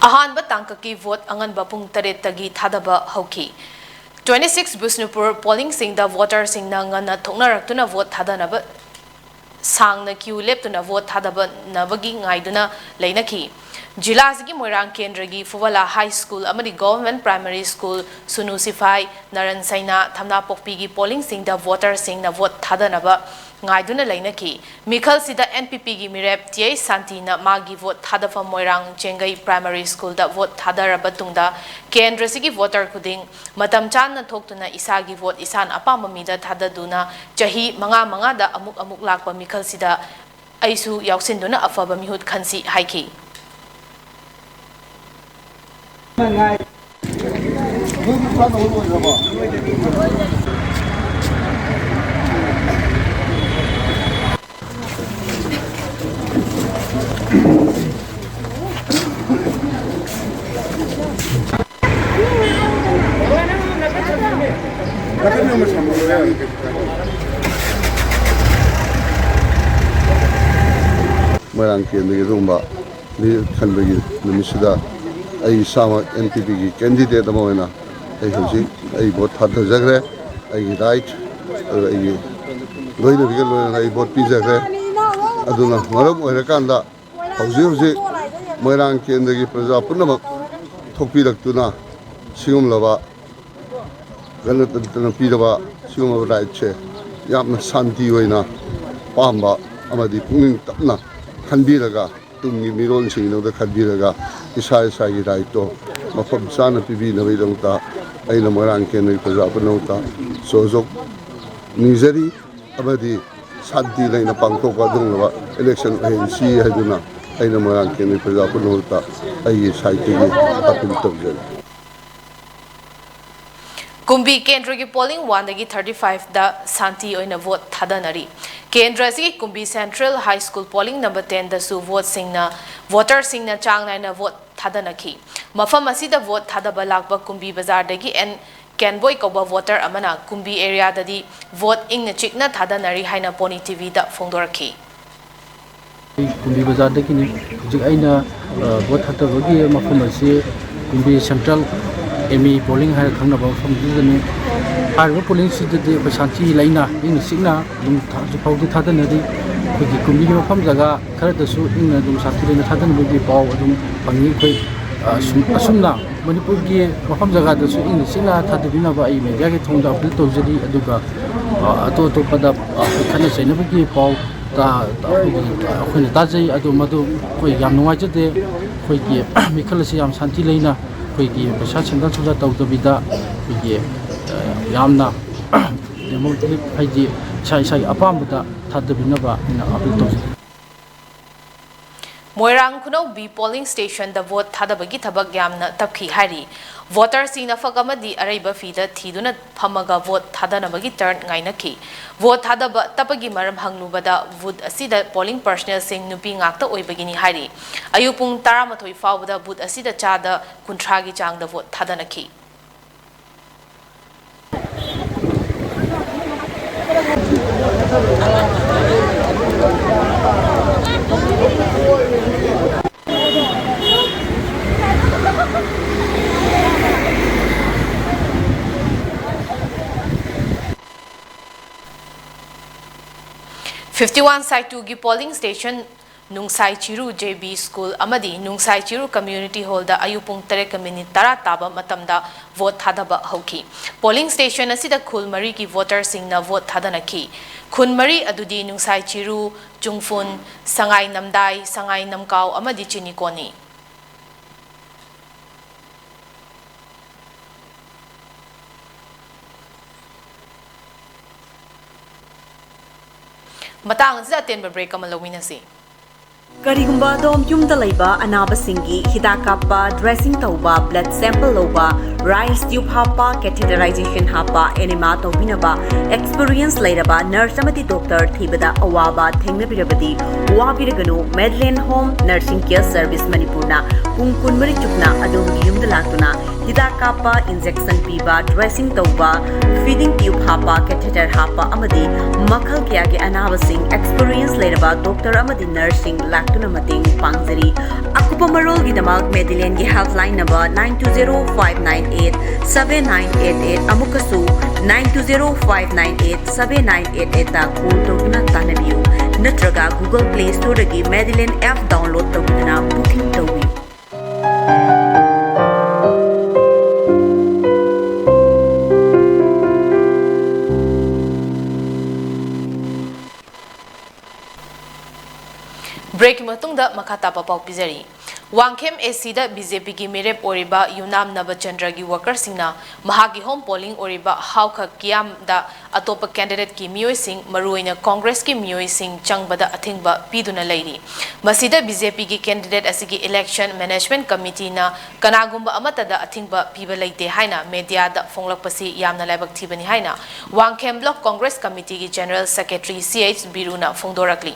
ꯑꯍꯥꯟꯕ ꯇꯥꯡꯀꯛꯀꯤ ꯚꯣꯠ ꯑꯉꯟꯕ ꯄꯨꯡ ꯇꯔꯦꯠꯇꯒꯤ ꯊꯥꯗꯕ ꯍꯧꯈꯤ꯫ Twenty six ꯕꯤꯁꯅꯨꯄꯨꯔ ꯄꯣꯂꯤꯡꯁꯤꯡꯗ ꯚꯣꯇꯔꯁꯤꯡꯅ ꯉꯟꯅ ꯊꯣꯛꯅꯔꯛꯇꯨꯅ ꯚꯣꯠ ꯊꯥꯗꯅꯕ ꯁꯥꯡꯅ ꯀ꯭ꯌꯨ ꯂꯦꯞꯇꯨꯅ ꯚꯣꯠ ꯊꯥꯗꯅꯕꯒꯤ ꯉꯥꯏꯗꯨꯅ ꯂꯩꯅꯈꯤ꯫ ꯖꯤꯂꯥ ꯑꯁꯤꯒꯤ ꯃꯣꯏꯔꯥꯡ ꯀꯦꯟꯗ꯭ꯔꯒꯤ ꯐꯨꯕꯂꯥ ꯍꯥꯏ ꯁ꯭ꯀꯨꯜ ꯑꯃꯗꯤ ꯒꯚꯔꯟꯃꯦꯟꯠ ꯄ꯭ꯔꯥꯏꯃꯥꯔꯤ ꯁ꯭ꯀꯨꯜ, ꯁꯨꯅꯨ ꯁꯤꯐꯥꯏ, ꯅꯔꯟ ꯁꯩꯅꯥ, ꯊꯝꯅꯥꯄꯣꯛꯄꯤꯒꯤ ꯄꯣꯂꯤꯡꯁꯤꯡꯗ ꯚꯣꯇꯔꯁꯤꯡꯅ ꯚꯣꯠ ꯊꯥꯗꯅꯕ ꯉꯥꯏꯗꯨꯅ ꯂꯩꯅꯈꯤ꯫ ꯃꯤꯈꯜꯁꯤꯗ ꯑꯦꯟ ꯄꯤ ꯄꯤꯒꯤ ꯃꯤꯔꯦꯞ ꯇꯤ ꯑꯩꯆ ꯁꯥꯟꯇꯤꯅ ꯃꯥꯒꯤ ꯚꯣꯠ ꯊꯥꯗꯐꯝ ꯃꯣꯏꯔꯥꯡ ꯆꯦꯡꯒꯩ ꯄ꯭ꯔꯥꯏꯃꯥꯔꯤ ꯁ꯭ꯀꯨꯜꯗ ꯚꯣꯠ ꯊꯥꯗꯔꯕ ꯇꯨꯡꯗ ꯀꯦꯟꯗ꯭ꯔꯁꯤꯒꯤ ꯚꯣꯇꯔ ꯈꯨꯗꯤꯡ ꯃꯇꯝ ꯆꯥꯅ ꯊꯣꯛꯇꯨꯅ ꯏꯁꯥꯒꯤ ꯚꯣꯠ ꯏꯁꯥꯅ ꯑꯄꯥꯝꯕ ꯃꯤꯗ ꯊꯥꯗꯗꯨꯅ ꯆꯍꯤ ꯃꯉꯥ ꯃꯉꯥꯗ ꯑꯃꯨꯛ ꯑꯃꯨꯛ ꯂꯥꯛꯄ ꯃꯤꯈꯜꯁꯤꯗ ꯑꯩꯁꯨ ꯌꯥꯎꯁꯤꯟꯗꯨꯅ ꯑꯐꯕ ꯃꯤꯍꯨꯠ ꯈꯟꯁꯤ ꯍꯥꯏꯈꯤ꯫ ꯃꯣꯏꯔꯥꯡ ꯀꯦꯟꯗ꯭ꯔꯒꯤ ꯑꯗꯨꯒꯨꯝꯕ ꯃꯤꯔꯦꯞ ꯈꯟꯕꯒꯤ ꯅꯨꯃꯤꯠꯁꯤꯗ ꯑꯩ ꯏꯁꯥꯃꯛ ꯑꯦꯟ ꯄꯤ ꯄꯤꯒꯤ ꯀꯦꯟꯗꯤꯗꯦꯠ ꯑꯃ ꯑꯣꯏꯅ ꯑꯩ ꯍꯧꯖꯤꯛ ꯑꯩ ꯚꯣꯠ ꯊꯥꯗꯖꯈ꯭ꯔꯦ꯫ ꯑꯩꯒꯤ ꯔꯥꯏꯠ, ꯑꯗꯨꯒ ꯑꯩꯒꯤ ꯂꯣꯏꯅꯕꯤꯒ ꯂꯣꯏꯅꯅ ꯑꯩ ꯚꯣꯠ ꯄꯤꯖꯈ꯭ꯔꯦ꯫ ꯑꯗꯨꯅ ꯃꯔꯝ ꯑꯣꯏꯔꯀꯥꯟꯗ ꯍꯧꯖꯤꯛ ꯍꯧꯖꯤꯛ ꯃꯣꯏꯔꯥꯡ ꯀꯦꯟꯗ꯭ꯔꯒꯤ ꯄ꯭ꯔꯖꯥ ꯄꯨꯝꯅꯃꯛ ꯊꯣꯛꯄꯤꯔꯛꯇꯨꯅ ꯁꯤꯒꯨꯝꯂꯕ ꯒꯅꯇꯟꯇ꯭ꯔꯅ ꯄꯤꯔꯕ ꯁꯤꯒꯨꯝꯂꯕ ꯔꯥꯏꯠꯁꯦ ꯌꯥꯝꯅ ꯁꯥꯟꯇꯤ ꯑꯣꯏꯅ ꯄꯥꯝꯕ ꯑꯃꯗꯤ ꯄꯨꯛꯅꯤꯡ ꯇꯞꯅ ꯈꯟꯕꯤꯔꯒ, ꯇꯨꯡꯒꯤ ꯃꯤꯔꯣꯜꯁꯤꯡꯒꯤꯗꯃꯛꯇ ꯈꯟꯕꯤꯔꯒ, ꯏꯁꯥ ꯏꯁꯥꯒꯤ ꯔꯥꯏꯠꯇꯣ ꯃꯐꯝ ꯆꯥꯅ ꯄꯤꯕꯤꯅꯕꯒꯤꯗꯃꯛꯇ ꯑꯩꯅ ꯃꯣꯏꯔꯥꯡ ꯀꯦꯟꯗ꯭ꯔꯒꯤ ꯄ꯭ꯔꯖꯥ ꯄꯨꯝꯅꯃꯛꯇ ꯁꯣꯖꯣꯛ ꯅꯤꯖꯔꯤ꯫ ꯑꯃꯗꯤ ꯁꯥꯟꯇꯤ ꯂꯩꯅ ꯄꯥꯡꯊꯣꯛꯄ ꯑꯗꯨꯒꯨꯝꯂꯕ ꯏꯂꯦꯛꯁꯟ ꯑꯣꯏꯍꯟꯁꯤ ꯍꯥꯏꯗꯨꯅ ꯑꯩꯅ ꯃꯣꯏꯔꯥꯡ ꯀꯦꯟꯗ꯭ꯔꯒꯤ ꯄ꯭ꯔꯖꯥ ꯄꯨꯝꯅꯃꯛꯇ ꯑꯩꯒꯤ ꯁꯥꯏꯠꯇꯒꯤ ꯑꯥꯄꯤꯜ ꯇꯧꯖꯔꯤ꯫ ꯀꯨꯝꯕꯤ ꯀꯦꯟꯗ꯭ꯔꯒꯤ ꯄꯣꯂꯤꯡ ꯋꯥꯟꯗꯒꯤ ꯊꯥꯔꯇꯤ ꯐꯥꯏꯚꯇ ꯁꯥꯟꯇꯤ ꯑꯣꯏꯅ ꯚꯣꯠ ꯊꯥꯗꯅꯔꯤ꯫ ꯀꯦꯟꯗ꯭ꯔ ꯑꯁꯤꯒꯤ Kumbi central high school polling number ꯇꯦꯟꯗꯁꯨ ꯚꯣꯠꯁꯤꯡꯅ, ꯚꯣꯇꯔꯁꯤꯡꯅ ꯆꯥꯡ ꯅꯥꯏꯅ ꯚꯣꯠ ꯊꯥꯗꯅꯈꯤ꯫ ꯃꯐꯝ ꯑꯁꯤꯗ ꯚꯣꯠ ꯊꯥꯗꯕ ꯂꯥꯛꯄ ꯀꯨꯝꯕꯤ ꯕꯖꯥꯔꯗꯒꯤ ꯑꯦꯟ ꯀꯦꯟꯕꯣꯏ ꯀꯧꯕ ꯚꯣꯇꯔ ꯑꯃꯅ ꯀꯨꯝꯕꯤ ꯑꯦꯔꯤꯌꯥꯗꯗꯤ ꯚꯣꯠ ꯏꯪꯅ ꯆꯤꯛꯅ ꯊꯥꯗꯅꯔꯤ ꯍꯥꯏꯅ ꯄꯣꯅꯤ ꯇꯤꯚꯤꯗ ꯐꯣꯡꯗꯣꯔꯛꯈꯤ꯫ ꯑꯩ ꯀꯨꯝꯕꯤ ꯕꯖꯥꯔꯗꯒꯤꯅꯤ꯫ ꯍꯧꯖꯤꯛ ꯑꯩꯅ, ꯑ, ꯚꯣꯠ ꯊꯥꯗꯕꯒꯤ ꯃꯐꯝ ꯑꯁꯤ ꯀꯨꯝꯕꯤ ꯁꯦꯟꯇ꯭ꯔꯦꯜ ꯑꯦꯝ ꯏ ꯄꯣꯂꯤꯡ ꯍꯥꯏꯔ ꯈꯪꯅꯕ ꯃꯐꯝꯗꯨꯗꯅꯤ꯫ ꯍꯥꯏꯔꯤꯕ ꯄꯣꯂꯤꯡꯁꯤꯗꯗꯤ ꯑꯩꯈꯣꯏ ꯁꯥꯟꯇꯤ ꯂꯩꯅ ꯏꯪꯅ ꯆꯤꯛꯅ ꯑꯗꯨꯝ ꯊꯥ-, ꯍꯧꯖꯤꯛ ꯐꯥꯎꯗꯤ ꯊꯥꯗꯅꯔꯤ꯫ ꯑꯩꯈꯣꯏꯒꯤ ꯀꯨꯝꯕꯤꯒꯤ ꯃꯐꯝ ꯖꯒꯥ ꯈꯔꯗꯁꯨ ꯏꯪꯅ ꯑꯗꯨꯝ ꯁꯥꯟꯇꯤ ꯂꯩꯅ ꯊꯥꯗꯅꯕꯒꯤ ꯄꯥꯎ ꯑꯗꯨꯝ ꯐꯪꯉꯤ꯫ ꯑꯩꯈꯣꯏ, ꯑ, ꯁꯨꯝ, ꯑꯁꯨꯝꯅ ꯃꯅꯤꯄꯨꯔꯒꯤ ꯃꯐꯝ ꯖꯒꯥꯗꯁꯨ ꯏꯪꯅ ꯆꯤꯛꯅ ꯊꯥꯗꯕꯤꯅꯕ ꯑꯩ ꯃꯦꯗꯤꯌꯥꯒꯤ ꯊꯣꯡꯗ ꯑꯄꯤꯜ ꯇꯧꯖꯔꯤ꯫ ꯑꯗꯨꯒ, ꯑ, ꯑꯇꯣꯞ ꯑꯇꯣꯞꯄꯗ, ꯑ, ꯈꯠꯅ ꯆꯩꯅꯕꯒꯤ ꯄꯥꯎ ꯇ-, ꯑꯩꯈꯣꯏꯒꯤ, ꯑꯩꯈꯣꯏꯅ ꯇꯥꯖꯩ꯫ ꯑꯗꯨ ꯃꯗꯨ ꯑꯩꯈꯣꯏ ꯌꯥꯝ ꯅꯨꯡꯉꯥꯏꯖꯗꯦ꯫ ꯑꯩꯈꯣꯏꯒꯤ ꯃꯤꯈꯜ ꯑꯁꯤ ꯌꯥꯝ ꯁꯥꯟꯇꯤ ꯂꯩꯅ ꯑꯩꯈꯣꯏꯒꯤ ꯄꯩꯁꯥ ꯁꯦꯟꯖꯥ ꯊꯨꯝꯖꯥ ꯇꯧꯗꯕꯤꯗ ꯑꯩꯈꯣꯏꯒꯤ, ꯑ, ꯌꯥꯝꯅ ꯗꯦꯃꯣꯀ꯭ꯔꯦꯇꯤꯛ ꯍꯥꯏꯗꯤ ꯏꯁꯥ ꯏꯁꯥꯒꯤ ꯑꯄꯥꯝꯕꯗ ꯊꯥꯗꯕꯤꯅꯕ ꯑꯩꯅ ꯑꯄꯤꯜ ꯇꯧꯖꯩ꯫ ꯃꯣꯏꯔꯥꯡ ꯈꯨꯅꯧ B polling stationꯗ vote ꯊꯥꯗꯕꯒꯤ ꯊꯕꯛ ꯌꯥꯝꯅ ꯇꯞꯈꯤ ꯍꯥꯏꯔꯤ꯫ Voterꯁꯤꯡꯅ ꯐꯛ ꯑꯃꯗꯤ ꯑꯔꯩꯕ ꯐꯤꯗ ꯊꯤꯗꯨꯅ ꯐꯝꯃꯒ vote ꯊꯥꯗꯅꯕꯒꯤ turn ꯉꯥꯏꯅꯈꯤ꯫ Vote ꯊꯥꯗꯕ ꯇꯞꯄꯒꯤ ꯃꯔꯝ ꯍꯪꯂꯨꯕꯗ, booth ꯑꯁꯤꯗ polling personnelꯁꯤꯡ ꯅꯨꯄꯤ ꯉꯥꯛꯇ ꯑꯣꯏꯕꯒꯤꯅꯤ ꯍꯥꯏꯔꯤ꯫ ꯑꯌꯨꯛ ꯄꯨꯡ ꯇꯔꯥꯃꯥꯊꯣꯏ ꯐꯥꯎꯕꯗ booth ꯑꯁꯤꯗ ꯆꯥꯗ ꯀꯨꯟꯊ꯭ꯔꯥꯒꯤ ꯆꯥꯡꯗ vote ꯊꯥꯗꯅꯈꯤ꯫ Fifty one side twoꯒꯤ polling station ꯅꯨꯡꯁꯥꯏ ꯆꯤꯔꯨ JB School ꯑꯃꯗꯤ ꯅꯨꯡꯁꯥꯏ ꯆꯤꯔꯨ Community Hallꯗ ꯑꯌꯨꯛ ꯄꯨꯡ ꯇꯔꯦꯠꯀ minute ꯇꯔꯥ ꯇꯥꯕ ꯃꯇꯝꯗ vote ꯊꯥꯗꯕ ꯍꯧꯈꯤ꯫ Polling station ꯑꯁꯤꯗ ꯈꯨꯜ ꯃꯔꯤꯒꯤ voterꯁꯤꯡꯅ vote ꯊꯥꯗꯅꯈꯤ꯫ ꯈꯨꯟ ꯃꯔꯤ ꯑꯗꯨꯗꯤ ꯅꯨꯡꯁꯥꯏ ꯆꯤꯔꯨ, ꯆꯨꯡꯐꯨꯟ, ꯁꯉꯥꯏ ꯅꯝꯗꯥꯏ, ꯁꯉꯥꯏ ꯅꯝꯀꯥꯎ ꯑꯃꯗꯤ ꯆꯤꯅꯤꯀꯣꯟꯅꯤ꯫ ꯃꯇꯥꯡ ꯑꯁꯤꯗ ꯑꯇꯦꯟꯕ break ꯑꯃ ꯂꯧꯃꯤꯟꯅꯁꯤ꯫ ꯀꯔꯤꯒꯨꯝꯕ ꯑꯗꯣꯝ ꯌꯨꯝꯗ ꯂꯩꯕ ꯑꯅꯥꯕꯁꯤꯡꯒꯤ ꯍꯤꯗꯥꯛ ꯀꯥꯞꯄ, dressing ꯇꯧꯕ, blood sample ꯂꯧꯕ, rice tube ꯍꯥꯞꯄ, catheterization ꯍꯥꯞꯄ, enema ꯇꯧꯕꯤꯅꯕ experience ꯂꯩꯔꯕ nurse ꯑꯃꯗꯤ doctor ꯊꯤꯕꯗ ꯑꯋꯥꯕ ꯊꯦꯡꯅꯕꯤꯔꯕꯗꯤ ꯋꯥꯕꯤꯔꯒꯅꯨ꯫ Madeline Home Nursing Care Service ꯃꯅꯤꯄꯨꯔꯅ ꯄꯨꯡ ꯀꯨꯟꯃꯔꯤ ꯆꯨꯞꯅ ꯑꯗꯣꯝꯒꯤ ꯌꯨꯝꯗ ꯂꯥꯛꯇꯨꯅ ꯍꯤꯗꯥꯛ ꯀꯥꯞꯄ, injection ꯄꯤꯕ, dressing ꯇꯧꯕ, feeding tube ꯍꯥꯞꯄ, catheter ꯍꯥꯞꯄ ꯑꯃꯗꯤ ꯃꯈꯜ ꯀꯌꯥꯒꯤ ꯑꯅꯥꯕꯁꯤꯡ experience ꯂꯩꯔꯕ doctor ꯑꯃꯗꯤ nurseꯁꯤꯡ ꯂꯥꯛꯇꯨꯅ ꯃꯇꯦꯡ ꯄꯥꯡꯖꯔꯤ꯫ ꯑꯀꯨꯞꯄ ꯃꯔꯣꯜꯒꯤꯗꯃꯛ Madelineꯒꯤ helpline number nine two zero five nine eight seven nine eight eight, ꯑꯃꯨꯛꯀꯁꯨ nine two zero five nine eight seven nine eight eightꯇ call ꯇꯧꯗꯨꯅ ꯇꯥꯟꯅꯕꯤꯌꯨ, ꯅꯠꯇ꯭ꯔꯒ Google Play Storeꯗꯒꯤ Madeline app download ꯇꯧꯗꯨꯅ booking ꯇꯧꯕꯤꯌꯨ꯫ Breakꯀꯤ ꯃꯇꯨꯡꯗ ꯃꯈꯥ ꯇꯥꯕ ꯄꯥꯎ ꯄꯤꯖꯔꯤ꯫ ꯋꯥꯡꯈꯦꯝ ꯑꯦ ꯁꯤꯗ ꯕꯤ ꯖꯦ ꯄꯤꯒꯤ ꯃꯤꯔꯦꯞ ꯑꯣꯏꯔꯤꯕ ꯌꯨꯅꯥꯝ ꯅꯕꯆꯟꯗ꯭ꯔꯒꯤ ꯋꯥꯀꯔꯁꯤꯡꯅ ꯃꯍꯥꯛꯀꯤ ꯍꯣꯝ ꯄꯣꯂꯤꯡ ꯑꯣꯏꯔꯤꯕ ꯍꯥꯎꯈ ꯀꯤꯌꯥꯝꯗ ꯑꯇꯣꯞꯄ ꯀꯦꯟꯗꯤꯗꯦꯠꯀꯤ ꯃꯤꯑꯣꯏꯁꯤꯡ, ꯃꯔꯨꯑꯣꯏꯅ ꯀꯣꯡꯒ꯭ꯔꯦꯁꯀꯤ ꯃꯤꯑꯣꯏꯁꯤꯡ ꯆꯪꯕꯗ ꯑꯊꯤꯡꯕ ꯄꯤꯗꯨꯅ ꯂꯩꯔꯤ꯫ ꯃꯁꯤꯗ ꯕꯤ ꯖꯦ ꯄꯤꯒꯤ ꯀꯦꯟꯗꯤꯗꯦꯠ ꯑꯁꯤꯒꯤ ꯏꯂꯦꯛꯁꯟ ꯃꯦꯅꯦꯖꯃꯦꯟꯠ ꯀꯃꯤꯇꯤꯅ ꯀꯅꯥꯒꯨꯝꯕ ꯑꯃꯠꯇꯗ ꯑꯊꯤꯡꯕ ꯄꯤꯕ ꯂꯩꯇꯦ ꯍꯥꯏꯅ ꯃꯦꯗꯤꯌꯥꯗ ꯐꯣꯡꯂꯛꯄꯁꯤ ꯌꯥꯝꯅ ꯂꯥꯏꯕꯛ ꯊꯤꯕꯅꯤ ꯍꯥꯏꯅ ꯋꯥꯡꯈꯦꯝ ꯕ꯭ꯂꯣꯛ ꯀꯣꯡꯒ꯭ꯔꯦꯁ ꯀꯃꯤꯇꯤꯒꯤ ꯖꯦꯅꯔꯦꯜ ꯁꯦꯀ꯭ꯔꯦꯇꯔꯤ ꯁꯤ ꯑꯩꯆ ꯕꯤꯔꯨꯅ ꯐꯣꯡꯗꯣꯔꯛꯂꯤ꯫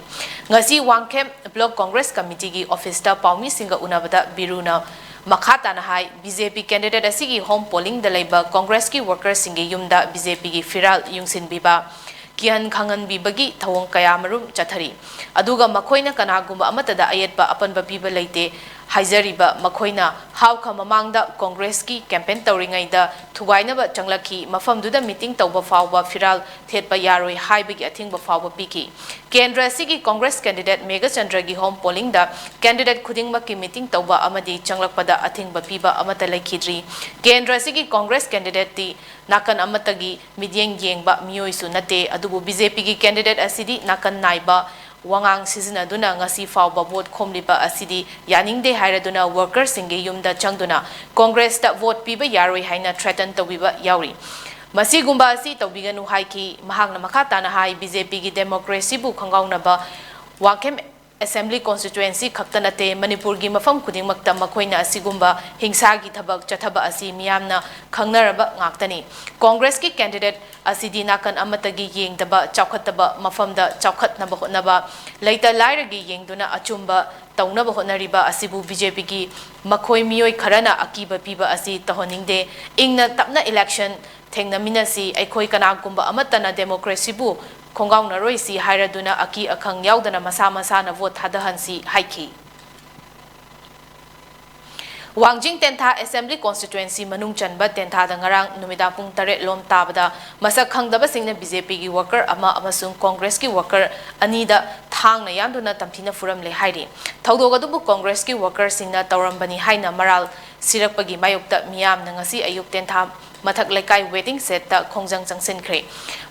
ꯉꯁꯤ ꯋꯥꯡꯈꯦꯝ ꯕ꯭ꯂꯣꯛ ꯀꯣꯡꯒ꯭ꯔꯦꯁ ꯀꯃꯤꯇꯤꯒꯤ ꯑꯣꯐꯤꯁꯇ ꯄꯥꯎꯃꯤꯁꯤꯡꯒ ꯎꯅꯕꯗ ꯕꯤꯔꯨꯅ ꯃꯈꯥ ꯇꯥꯅ ꯍꯥꯏ, ꯕꯤ ꯖꯦ ꯄꯤ ꯀꯦꯟꯗꯤꯗꯦꯠ ꯑꯁꯤꯒꯤ ꯍꯣꯝ ꯄꯣꯂꯤꯡꯗ ꯂꯩꯕ ꯀꯣꯡꯒ꯭ꯔꯦꯁꯀꯤ ꯋꯥꯀꯔꯁꯤꯡꯒꯤ ꯌꯨꯝꯗ ꯕꯤ ꯖꯦ ꯄꯤꯒꯤ ꯐꯤꯔꯥꯜ ꯌꯨꯡꯁꯤꯟꯕꯤꯕ, ꯀꯤꯍꯟ ꯈꯪꯍꯟꯕꯤꯕꯒꯤ ꯊꯧꯑꯣꯡ ꯀꯌꯥꯃꯔꯨꯝ ꯆꯠꯊꯔꯤ꯫ ꯑꯗꯨꯒ ꯃꯈꯣꯏꯅ ꯀꯅꯥꯒꯨꯝꯕ ꯑꯃꯠꯇꯗ ꯑꯌꯦꯠꯄ ꯑꯄꯟꯕ ꯄꯤꯕ ꯂꯩꯇꯦ ꯍꯥꯏꯖꯔꯤꯕ ꯃꯈꯣꯏꯅ ꯍꯥꯎꯈ ꯃꯃꯥꯡꯗ ꯀꯣꯡꯒ꯭ꯔꯦꯁꯀꯤ ꯀꯦꯝꯄꯦꯟ ꯇꯧꯔꯤꯉꯩꯗ ꯊꯨꯒꯥꯏꯅꯕ ꯆꯪꯂꯛꯈꯤ, ꯃꯐꯝꯗꯨꯗ ꯃꯤꯇꯤꯡ ꯇꯧꯕ ꯐꯥꯎꯕ ꯐꯤꯔꯥꯜ ꯊꯦꯠꯄ ꯌꯥꯔꯣꯏ ꯍꯥꯏꯕꯒꯤ ꯑꯊꯤꯡꯕ ꯐꯥꯎꯕ ꯄꯤꯈꯤ꯫ ꯀꯦꯟꯗ꯭ꯔ ꯑꯁꯤꯒꯤ ꯀꯣꯡꯒ꯭ꯔꯦꯁ ꯀꯦꯟꯗꯤꯗꯦꯠ ꯃꯦꯘꯆꯟꯗ꯭ꯔꯒꯤ ꯍꯣꯝ ꯄꯣꯂꯤꯡꯗ ꯀꯦꯟꯗꯤꯗꯦꯠ ꯈꯨꯗꯤꯡꯃꯛꯀꯤ ꯃꯤꯇꯤꯡ ꯇꯧꯕ ꯑꯃꯗꯤ ꯆꯪꯂꯛꯄꯗ ꯑꯊꯤꯡꯕ ꯄꯤꯕ ꯑꯃꯠꯇ ꯂꯩꯈꯤꯗ꯭ꯔꯤ꯫ ꯀꯦꯟꯗ꯭ꯔ ꯑꯁꯤꯒꯤ ꯀꯣꯡꯒ꯭ꯔꯦꯁ ꯀꯦꯟꯗꯤꯗꯦꯠꯇꯤ ꯅꯥꯀꯟ ꯑꯃꯠꯇꯒꯤ ꯃꯤꯠꯌꯦꯡ ꯌꯦꯡꯕ ꯃꯤꯑꯣꯏꯁꯨ ꯅꯠꯇꯦ, ꯑꯗꯨꯕꯨ ꯕꯤ ꯖꯦ ꯄꯤꯒꯤ ꯀꯦꯟꯗꯤꯗꯦꯠ ꯑꯁꯤꯗꯤ ꯅꯥꯀꯟ ꯅꯥꯏꯕ ꯋꯥꯉꯥꯡ ꯁꯤꯖꯤꯟꯅꯗꯨꯅ ꯉꯁꯤ ꯐꯥꯎꯕ ꯚꯣꯠ ꯈꯣꯝꯂꯤꯕ ꯑꯁꯤꯗꯤ ꯌꯥꯅꯤꯡꯗꯦ ꯍꯥꯏꯔꯗꯨꯅ ꯋꯥꯀꯔꯁꯤꯡꯒꯤ ꯌꯨꯝꯗ ꯆꯪꯗꯨꯅ ꯀꯣꯡꯒ꯭ꯔꯦꯁꯇ ꯚꯣꯠ ꯄꯤꯕ ꯌꯥꯔꯣꯏ ꯍꯥꯏꯅ ꯊ꯭ꯔꯦꯇꯟ ꯇꯧꯕꯤꯕ ꯌꯥꯎꯔꯤ꯫ ꯃꯁꯤꯒꯨꯝꯕ ꯑꯁꯤ ꯇꯧꯕꯤꯒꯅꯨ ꯍꯥꯏꯈꯤ꯫ ꯃꯍꯥꯛꯅ ꯃꯈꯥ ꯇꯥꯅ ꯍꯥꯏ, ꯕꯤ ꯖꯦ ꯄꯤꯒꯤ ꯗꯦꯃꯣꯀ꯭ꯔꯦꯁꯤꯕꯨ ꯈꯣꯡꯒꯥꯎꯅꯕ ꯋꯥꯡꯈꯦꯝ ꯑꯦꯁꯦꯝꯕ꯭ꯂꯤ ꯀꯣꯟꯁꯇꯤꯇ꯭ꯋꯦꯟꯁꯤ ꯈꯛꯇ ꯅꯠꯇꯦ, ꯃꯅꯤꯄꯨꯔꯒꯤ ꯃꯐꯝ ꯈꯨꯗꯤꯡꯃꯛꯇ ꯃꯈꯣꯏꯅ ꯑꯁꯤꯒꯨꯝꯕ ꯍꯤꯡꯁꯥꯒꯤ ꯊꯕꯛ ꯆꯠꯊꯕ ꯑꯁꯤ ꯃꯤꯌꯥꯝꯅ ꯈꯪꯅꯔꯕ ꯉꯥꯛꯇꯅꯤ꯫ ꯀꯣꯡꯒ꯭ꯔꯦꯁꯀꯤ ꯀꯦꯟꯗꯤꯗꯦꯠ ꯑꯁꯤꯗꯤ ꯅꯥꯀꯟ ꯑꯃꯠꯇꯒꯤ ꯌꯦꯡꯗꯕ, ꯆꯥꯎꯈꯠꯇꯕ ꯃꯐꯝꯗ ꯆꯥꯎꯈꯠꯅꯕ ꯍꯣꯠꯅꯕ, ꯂꯩꯇ ꯂꯥꯏꯔꯒꯤ ꯌꯦꯡꯗꯨꯅ ꯑꯆꯨꯝꯕ ꯇꯧꯅꯕ ꯍꯣꯠꯅꯔꯤꯕ ꯑꯁꯤꯕꯨ ꯕꯤ ꯖꯦ ꯄꯤꯒꯤ ꯃꯈꯣꯏ ꯃꯤꯑꯣꯏ ꯈꯔꯅ ꯑꯀꯤꯕ ꯄꯤꯕ ꯑꯁꯤ ꯇꯧꯍꯟꯅꯤꯡꯗꯦ꯫ ꯏꯪꯅ ꯇꯞꯅ ꯏꯂꯦꯛꯁꯟ ꯊꯦꯡꯅꯃꯤꯟꯅꯁꯤ, ꯑꯩꯈꯣꯏ ꯀꯅꯥꯒꯨꯝꯕ ꯑꯃꯠꯇꯅ ꯗꯦꯃꯣꯀ꯭ꯔꯦꯁꯤꯕꯨ ꯈꯣꯡꯒꯥꯎꯅꯔꯣꯏꯁꯤ ꯍꯥꯏꯔꯗꯨꯅ ꯑꯀꯤ ꯑꯈꯪ ꯌꯥꯎꯗꯅ ꯃꯁꯥ ꯃꯁꯥꯅ ꯚꯣꯠ ꯊꯥꯗꯍꯟꯁꯤ ꯍꯥꯏꯈꯤ꯫ ꯋꯥꯡꯖꯤꯡ ꯇꯦꯟꯊꯥ ꯑꯦꯁꯦꯝꯕ꯭ꯂꯤ ꯀꯣꯟꯁꯇꯤꯇ꯭ꯋꯦꯟꯁꯤ ꯃꯅꯨꯡ ꯆꯟꯕ ꯇꯦꯟꯊꯥꯗ ꯉꯔꯥꯡ ꯅꯨꯃꯤꯗꯥꯡ ꯄꯨꯡ ꯇꯔꯦꯠ ꯂꯣꯝ ꯇꯥꯕꯗ ꯃꯁꯛ ꯈꯪꯗꯕꯁꯤꯡꯅ ꯕꯤ ꯖꯦ ꯄꯤꯒꯤ ꯋꯥꯀꯔ ꯑꯃ ꯑꯃꯁꯨꯡ ꯀꯣꯡꯒ꯭ꯔꯦꯁꯀꯤ ꯋꯥꯀꯔ ꯑꯅꯤꯗ ꯊꯥꯡꯅ ꯌꯥꯟꯗꯨꯅ ꯇꯝꯊꯤꯅ ꯐꯨꯔꯝꯂꯦ ꯍꯥꯏꯔꯤ꯫ ꯊꯧꯗꯣꯛ ꯑꯗꯨꯕꯨ ꯀꯣꯡꯒ꯭ꯔꯦꯁꯀꯤ ꯋꯥꯀꯔꯁꯤꯡꯅ ꯇꯧꯔꯝꯕꯅꯤ ꯍꯥꯏꯅ ꯃꯔꯥꯜ ꯁꯤꯔꯛꯄꯒꯤ ꯃꯥꯌꯣꯛꯇ ꯃꯤꯌꯥꯝꯅ ꯉꯁꯤ ꯑꯌꯨꯛ ꯇꯦꯟꯊꯥ ꯃꯊꯛ ꯂꯩꯀꯥꯏ ꯋꯦꯇꯤꯡ ꯁꯦꯠꯇ ꯈꯣꯡꯖꯪ ꯆꯪꯁꯤꯟꯈ꯭ꯔꯦ꯫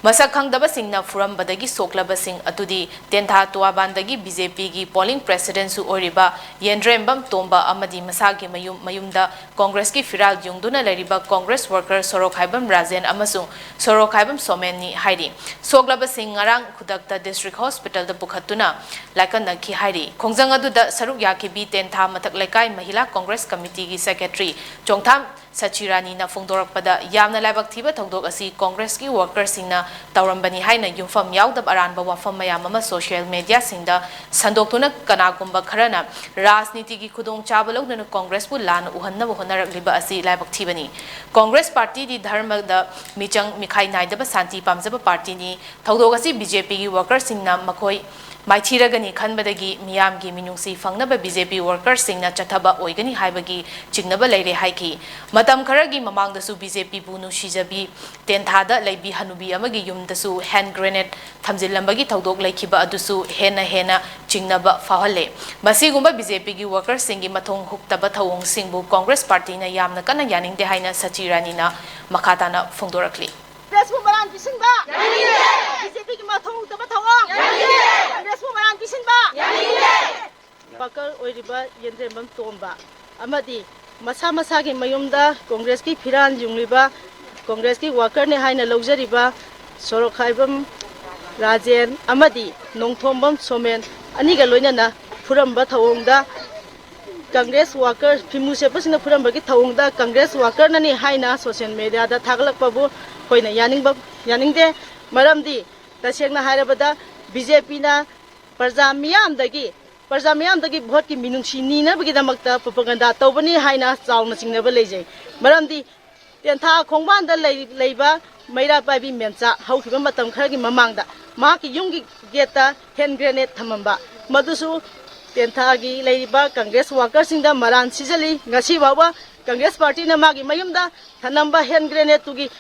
ꯃꯁꯛ ꯈꯪꯗꯕꯁꯤꯡꯅ ꯐꯨꯔꯝꯕꯗꯒꯤ ꯁꯣꯛꯂꯕꯁꯤꯡ ꯑꯗꯨꯗꯤ ꯇꯦꯟꯊꯥ ꯇꯨꯋꯥꯕꯥꯟꯗꯒꯤ ꯕꯤ ꯖꯦ ꯄꯤꯒꯤ ꯄꯣꯂꯤꯡ ꯄ꯭ꯔꯦꯁꯤꯗꯦꯟꯁꯨ ꯑꯣꯏꯔꯤꯕ ꯌꯦꯟꯗ꯭ꯔꯦꯝꯕꯝ ꯇꯣꯝꯕ ꯑꯃꯗꯤ ꯃꯁꯥꯒꯤ ꯃꯌꯨꯝ ꯃꯌꯨꯝꯗ ꯀꯣꯡꯒ꯭ꯔꯦꯁꯀꯤ ꯐꯤꯔꯥꯜ ꯌꯨꯡꯗꯨꯅ ꯂꯩꯔꯤꯕ ꯀꯣꯡꯒ꯭ꯔꯦꯁ ꯋꯥꯔꯀꯔ ꯁꯣꯔꯣꯛꯈꯥꯏꯕꯝ ꯔꯥꯖꯦꯟ ꯑꯃꯁꯨꯡ ꯁꯣꯔꯣꯛꯈꯥꯏꯕꯝ ꯁꯣꯃꯦꯟꯅꯤ ꯍꯥꯏꯔꯤ꯫ ꯁꯣꯛꯂꯕꯁꯤꯡ ꯉꯔꯥꯡ ꯈꯨꯗꯛꯇ ꯗꯤꯁꯇ꯭ꯔꯤꯛ ꯍꯣꯁꯄꯤꯇꯥꯜꯗ ꯄꯨꯈꯠꯇꯨꯅ ꯂꯥꯏꯀꯠꯅꯈꯤ ꯍꯥꯏꯔꯤ꯫ ꯈꯣꯡꯖꯪ ꯑꯗꯨꯗ ꯁꯔꯨꯛ ꯌꯥꯈꯤꯕꯤ ꯇꯦꯟꯊꯥ ꯃꯊꯛ ꯂꯩꯀꯥꯏ ꯃꯍꯤꯂꯥ ꯀꯣꯡꯒ꯭ꯔꯦꯁ ꯀꯃꯤꯇꯤꯒꯤ ꯁꯦꯀ꯭ꯔꯦꯇꯔꯤ ꯆꯣꯡꯊꯥꯝ ꯁꯆꯤꯔꯥꯅꯤꯅ ꯐꯣꯡꯗꯣꯔꯛꯄꯗ, ꯌꯥꯝꯅ ꯂꯥꯏꯕꯛ ꯊꯤꯕ ꯊꯧꯗꯣꯛ ꯑꯁꯤ ꯀꯣꯡꯒ꯭ꯔꯦꯁꯀꯤ ꯋꯥꯔꯀꯔꯁꯤꯡꯅ ꯇꯧꯔꯝꯕꯅꯤ ꯍꯥꯏꯅ ꯌꯨꯝꯐꯝ ꯌꯥꯎꯗꯕ ꯑꯔꯥꯟꯕ ꯋꯥꯐꯝ ꯃꯌꯥꯝ ꯑꯃ ꯁꯣꯁꯤꯌꯦꯜ ꯃꯦꯗꯤꯌꯥꯁꯤꯡꯗ ꯁꯟꯗꯣꯛꯇꯨꯅ ꯀꯅꯥꯒꯨꯝꯕ ꯈꯔꯅ ꯔꯥꯖꯅꯤꯇꯤꯒꯤ ꯈꯨꯗꯣꯡꯆꯥꯕ ꯂꯧꯗꯨꯅ ꯀꯣꯡꯒ꯭ꯔꯦꯁꯄꯨ ꯂꯥꯟꯅ ꯎꯍꯟꯅꯕ ꯍꯣꯠꯅꯔꯛꯂꯤꯕ ꯑꯁꯤ ꯂꯥꯏꯕꯛ ꯊꯤꯕꯅꯤ꯫ ꯀꯣꯡꯒ꯭ꯔꯦꯁ ꯄꯥꯔꯇꯤꯗꯤ ꯙꯔꯃꯗ ꯃꯤꯆꯪ ꯃꯤꯈꯥꯏ ꯅꯥꯏꯗꯕ ꯁꯥꯟꯇꯤ ꯄꯥꯝꯖꯕ ꯄꯥꯔꯇꯤꯅꯤ꯫ ꯊꯧꯗꯣꯛ ꯑꯁꯤ ꯕꯤ ꯖꯦ ꯄꯤꯒꯤ ꯋꯥꯔꯀꯔꯁꯤꯡꯅ ꯃꯈꯣꯏ ꯃꯥꯏꯊꯤꯔꯒꯅꯤ ꯈꯟꯕꯗꯒꯤ ꯃꯤꯌꯥꯝꯒꯤ ꯃꯤꯅꯨꯡꯁꯤ ꯐꯪꯅꯕ ꯕꯤ ꯖꯦ ꯄꯤ ꯋꯥꯔꯀꯔꯁꯤꯡꯅ ꯆꯠꯊꯕ ꯑꯣꯏꯒꯅꯤ ꯍꯥꯏꯕꯒꯤ ꯆꯤꯡꯅꯕ ꯂꯩꯔꯦ ꯍꯥꯏꯈꯤ꯫ ꯃꯇꯝ ꯈꯔꯒꯤ ꯃꯃꯥꯡꯗꯁꯨ ꯕꯤ ꯖꯦ ꯄꯤꯕꯨ ꯅꯨꯡꯁꯤꯖꯕꯤ ꯇꯦꯟꯊꯥꯗ ꯂꯩꯕꯤ ꯍꯅꯨꯕꯤ ꯑꯃꯒꯤ ꯌꯨꯝꯗꯁꯨ ꯍꯦꯟ ꯒ꯭ꯔꯦꯅꯦꯗ ꯊꯝꯖꯤꯜꯂꯝꯕꯒꯤ ꯊꯧꯗꯣꯛ ꯂꯩꯈꯤꯕ ꯑꯗꯨꯁꯨ ꯍꯦꯟꯅ ꯍꯦꯟꯅ ꯆꯤꯡꯅꯕ ꯐꯥꯎꯍꯜꯂꯦ꯫ ꯃꯁꯤꯒꯨꯝꯕ ꯕꯤ ꯖꯦ ꯄꯤꯒꯤ ꯋꯥꯔꯀꯔꯁꯤꯡꯒꯤ ꯃꯊꯣꯡ ꯍꯨꯛꯇꯕ ꯊꯧꯑꯣꯡꯁꯤꯡꯕꯨ ꯀꯣꯡꯒ꯭ꯔꯦꯁ ꯄꯥꯔꯇꯤꯅ ꯌꯥꯝꯅ ꯀꯟꯅ ꯌꯥꯅꯤꯡꯗꯦ ꯍꯥꯏꯅ ꯁꯆꯤ ꯔꯥꯅꯤꯅ ꯃꯈꯥ ꯇꯥꯅ ꯐꯣꯡꯗꯣꯔꯛꯂꯤ꯫ ꯀꯣꯡꯒ꯭ꯔꯦꯁꯄꯨ ꯃꯔꯥꯟ ꯄꯤꯁꯤꯟꯕ, ꯕꯤ ꯖꯦ ꯄꯤꯒꯤ ꯃꯊꯧ ꯍꯨꯛꯇꯕ ꯊꯧꯑꯣꯡ, ꯀꯣꯡꯒ꯭ꯔꯦꯁꯄꯨ ꯃꯔꯥꯟ ꯄꯤꯁꯤꯟꯕ꯫ ꯋꯥꯀꯔ ꯑꯣꯏꯔꯤꯕ ꯌꯦꯟꯗ꯭ꯔꯦꯝꯕꯝ ꯇꯣꯝꯕ ꯑꯃꯗꯤ ꯃꯁꯥ ꯃꯁꯥꯒꯤ ꯃꯌꯨꯝꯗ ꯀꯣꯡꯒ꯭ꯔꯦꯁꯀꯤ ꯐꯤꯔꯥꯜ ꯌꯨꯡꯂꯤꯕ, ꯀꯣꯡꯒ꯭ꯔꯦꯁꯀꯤ ꯋꯥꯀꯔꯅꯤ ꯍꯥꯏꯅ ꯂꯧꯖꯔꯤꯕ ꯁꯣꯔꯣꯛꯈꯥꯏꯕꯝ ꯔꯥꯖꯦꯟ ꯑꯃꯗꯤ ꯅꯣꯡꯊꯣꯝꯕꯝ ꯁꯣꯃꯦꯟ ꯑꯅꯤꯒ ꯂꯣꯏꯅꯅ ꯐꯨꯔꯝꯕ ꯊꯧꯑꯣꯡꯗ ꯀꯪꯒ꯭ꯔꯦꯁ ꯋꯥꯀꯔ, ꯐꯤꯃꯨ ꯁꯦꯠꯄꯁꯤꯡꯅ ꯐꯨꯔꯝꯕꯒꯤ ꯊꯧꯑꯣꯡꯗ ꯀꯪꯒ꯭ꯔꯦꯁ ꯋꯥꯀꯔꯅꯅꯤ ꯍꯥꯏꯅ ꯁꯣꯁꯤꯌꯦꯜ ꯃꯦꯗꯤꯌꯥꯗ ꯊꯥꯒꯠꯂꯛꯄꯕꯨ ꯑꯩꯈꯣꯏꯅ ꯌꯥꯅꯤꯡꯕ, ꯌꯥꯅꯤꯡꯗꯦ꯫ ꯃꯔꯝꯗꯤ ꯇꯁꯦꯡꯅ ꯍꯥꯏꯔꯕꯗ ꯕꯤ ꯖꯦ ꯄꯤꯅ ꯄ꯭ꯔꯖꯥ ꯃꯤꯌꯥꯝꯗꯒꯤ, ꯄ꯭ꯔꯖꯥ ꯃꯤꯌꯥꯝꯗꯒꯤ ꯚꯣꯠꯀꯤ ꯃꯤꯅꯨꯡꯁꯤ ꯅꯤꯅꯕꯒꯤꯗꯃꯛꯇ ꯄ꯭ꯔꯣꯄꯥꯒꯟꯗꯥ ꯇꯧꯕꯅꯤ ꯍꯥꯏꯅ ꯆꯥꯎꯅ ꯆꯤꯡꯅꯕ ꯂꯩꯖꯩ꯫ ꯃꯔꯝꯗꯤ ꯇꯦꯟꯊꯥ ꯈꯣꯡꯕꯥꯟꯗ ꯂꯩ-, ꯂꯩꯕ ꯃꯩꯔꯥ ꯄꯥꯏꯕꯤ ꯃꯦꯝꯆꯥ ꯍꯧꯈꯤꯕ ꯃꯇꯝ ꯈꯔꯒꯤ ꯃꯃꯥꯡꯗ ꯃꯍꯥꯛꯀꯤ ꯌꯨꯝꯒꯤ ꯒꯦꯠꯇ ꯍꯦꯟ ꯒ꯭ꯔꯦꯅꯦꯗ ꯊꯝꯃꯝꯕ, ꯃꯗꯨꯁꯨ ꯇꯦꯟꯊꯥꯒꯤ ꯂꯩꯔꯤꯕ ꯀꯪꯒ꯭ꯔꯦꯁ ꯋꯥꯀꯔꯁꯤꯡꯗ ꯃꯔꯥꯟ ꯁꯤꯖꯜꯂꯤ꯫ ꯉꯁꯤ ꯐꯥꯎꯕ ꯀꯪꯒ꯭ꯔꯦꯁ ꯄꯥꯔꯇꯤꯅ ꯃꯥꯒꯤ ꯃꯌꯨꯝꯗ ꯊꯅꯝꯕ ꯍꯦꯟ ꯒ꯭ꯔꯦꯅꯦꯗꯇꯨꯒꯤ,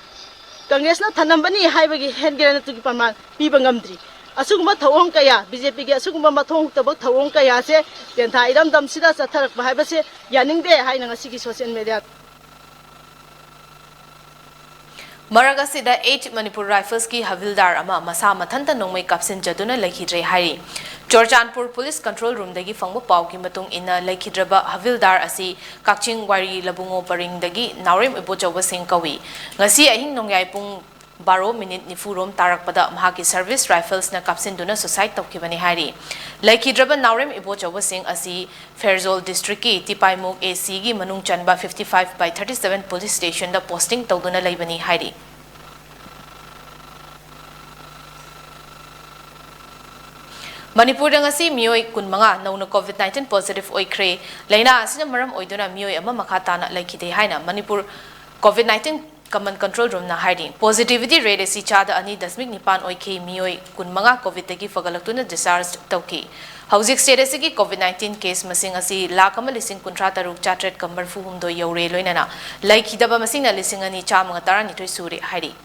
ꯀꯪꯒ꯭ꯔꯦꯁꯅ ꯊꯅꯝꯕꯅꯤ ꯍꯥꯏꯕꯒꯤ ꯍꯦꯟ ꯒ꯭ꯔꯦꯅꯦꯗꯇꯨꯒꯤ ꯄ꯭ꯔꯃꯥꯟ ꯄꯤꯕ ꯉꯝꯗ꯭ꯔꯤ꯫ ꯑꯁꯤꯒꯨꯝꯕ ꯊꯧꯑꯣꯡ ꯀꯌꯥ, ꯕꯤ ꯖꯦ ꯄꯤꯒꯤ ꯑꯁꯤꯒꯨꯝꯕ ꯃꯊꯣꯡ ꯍꯨꯛꯇꯕ ꯊꯧꯑꯣꯡ ꯀꯌꯥꯁꯦ ꯇꯦꯟꯊꯥ ꯏꯔꯝꯗꯝꯁꯤꯗ ꯆꯠꯊꯔꯛꯄ ꯍꯥꯏꯕꯁꯦ ꯌꯥꯅꯤꯡꯗꯦ ꯍꯥꯏꯅ ꯉꯁꯤꯒꯤ ꯁꯣꯁꯤꯌꯦꯜ ꯃꯦꯗꯤꯌꯥ ꯃꯔꯛ ꯑꯁꯤꯗ eight Manipur Riflesꯀꯤ ꯍꯕꯤꯜꯗꯥꯔ ꯑꯃ ꯃꯁꯥ ꯃꯊꯟꯇ ꯅꯣꯡꯃꯩ ꯀꯥꯞꯁꯤꯟꯖꯗꯨꯅ ꯂꯩꯈꯤꯗ꯭ꯔꯦ ꯍꯥꯏꯔꯤ꯫ ꯆꯨꯔꯆꯥꯟꯄꯨꯔ ꯄꯨꯂꯤꯁ ꯀꯟꯇ꯭ꯔꯣꯜ ꯔꯨꯝꯗꯒꯤ ꯐꯪꯕ ꯄꯥꯎꯒꯤ ꯃꯇꯨꯡ ꯏꯟꯅ, ꯂꯩꯈꯤꯗ꯭ꯔꯕ ꯍꯕꯤꯜꯗꯥꯔ ꯑꯁꯤ ꯀꯛꯆꯤꯡ ꯋꯥꯏꯔꯤ ꯂꯕꯨꯡꯉꯣ ꯄꯔꯤꯡꯗꯒꯤ ꯅꯥꯎꯔꯦꯝ ꯏꯕꯣꯆꯧꯕꯁꯤꯡ ꯀꯧꯏ꯫ ꯉꯁꯤ ꯑꯍꯤꯡ ꯅꯣꯡꯌꯥꯏ ꯄꯨꯡ ꯕꯥꯔꯣ ꯃꯤꯅꯤꯠ ꯅꯤꯐꯨ ꯔꯣꯝ ꯇꯥꯔꯛꯄꯗ ꯃꯍꯥꯛꯀꯤ service riflesꯅ ꯀꯥꯞꯁꯤꯟꯗꯨꯅ suicide ꯇꯧꯈꯤꯕꯅꯤ ꯍꯥꯏꯔꯤ꯫ ꯂꯩꯈꯤꯗ꯭ꯔꯕ ꯅꯥꯎꯔꯦꯝ ꯏꯕꯣꯆꯧꯕꯁꯤꯡ ꯑꯁꯤ ꯐꯦꯔꯖꯣꯜ districtꯀꯤ ꯇꯤꯄꯥꯏꯃꯨꯛ ACꯒꯤ ꯃꯅꯨꯡ ꯆꯟꯕ fifty five by thirty seven police stationꯗ posting ꯇꯧꯗꯨꯅ ꯂꯩꯕꯅꯤ ꯍꯥꯏꯔꯤ꯫ ꯃꯅꯤꯄꯨꯔꯗ ꯉꯁꯤ ꯃꯤꯑꯣꯏ ꯀꯨꯟꯃꯉꯥ ꯅꯧꯅ COVID nineteen positive ꯑꯣꯏꯈ꯭ꯔꯦ꯫ ꯂꯥꯏꯅꯥ ꯑꯁꯤꯅ ꯃꯔꯝ ꯑꯣꯏꯗꯨꯅ ꯃꯤꯑꯣꯏ ꯑꯃ ꯃꯈꯥ ꯇꯥꯅ ꯂꯩꯈꯤꯗꯦ ꯍꯥꯏꯅ Manipur COVID nineteen Command Control Roomꯅ ꯍꯥꯏꯔꯤ꯫ Positivity rate ꯑꯁꯤ ꯆꯥꯗ ꯑꯅꯤ ꯗꯁꯃꯤꯛ ꯅꯤꯄꯥꯟ ꯑꯣꯏꯈꯤ꯫ ꯃꯤꯑꯣꯏ ꯀꯨꯟꯃꯉꯥ COVIDꯗꯒꯤ ꯐꯒꯠꯂꯛꯇꯨꯅ discharge ꯇꯧꯈꯤ꯫ ꯍꯧꯖꯤꯛ state ꯑꯁꯤꯒꯤ COVID nineteen case ꯃꯁꯤꯡ ꯑꯁꯤ ꯂꯥꯈ ꯑꯃ ꯂꯤꯁꯤꯡ ꯀꯨꯟꯊ꯭ꯔꯥ ꯇꯔꯨꯛ ꯆꯥꯇ꯭ꯔꯦꯠꯀ ꯃꯔꯤꯐꯨ ꯍꯨꯝꯗꯣꯏ ꯌꯧꯔꯦ, ꯂꯣꯏꯅꯅ ꯂꯩꯈꯤꯗꯕ ꯃꯁꯤꯡꯅ ꯂꯤꯁꯤꯡ ꯑꯅꯤ ꯆꯥꯝꯃꯒ ꯇꯔꯥꯅꯤꯊꯣꯏ ꯁꯨꯔꯦ ꯍꯥꯏꯔꯤ꯫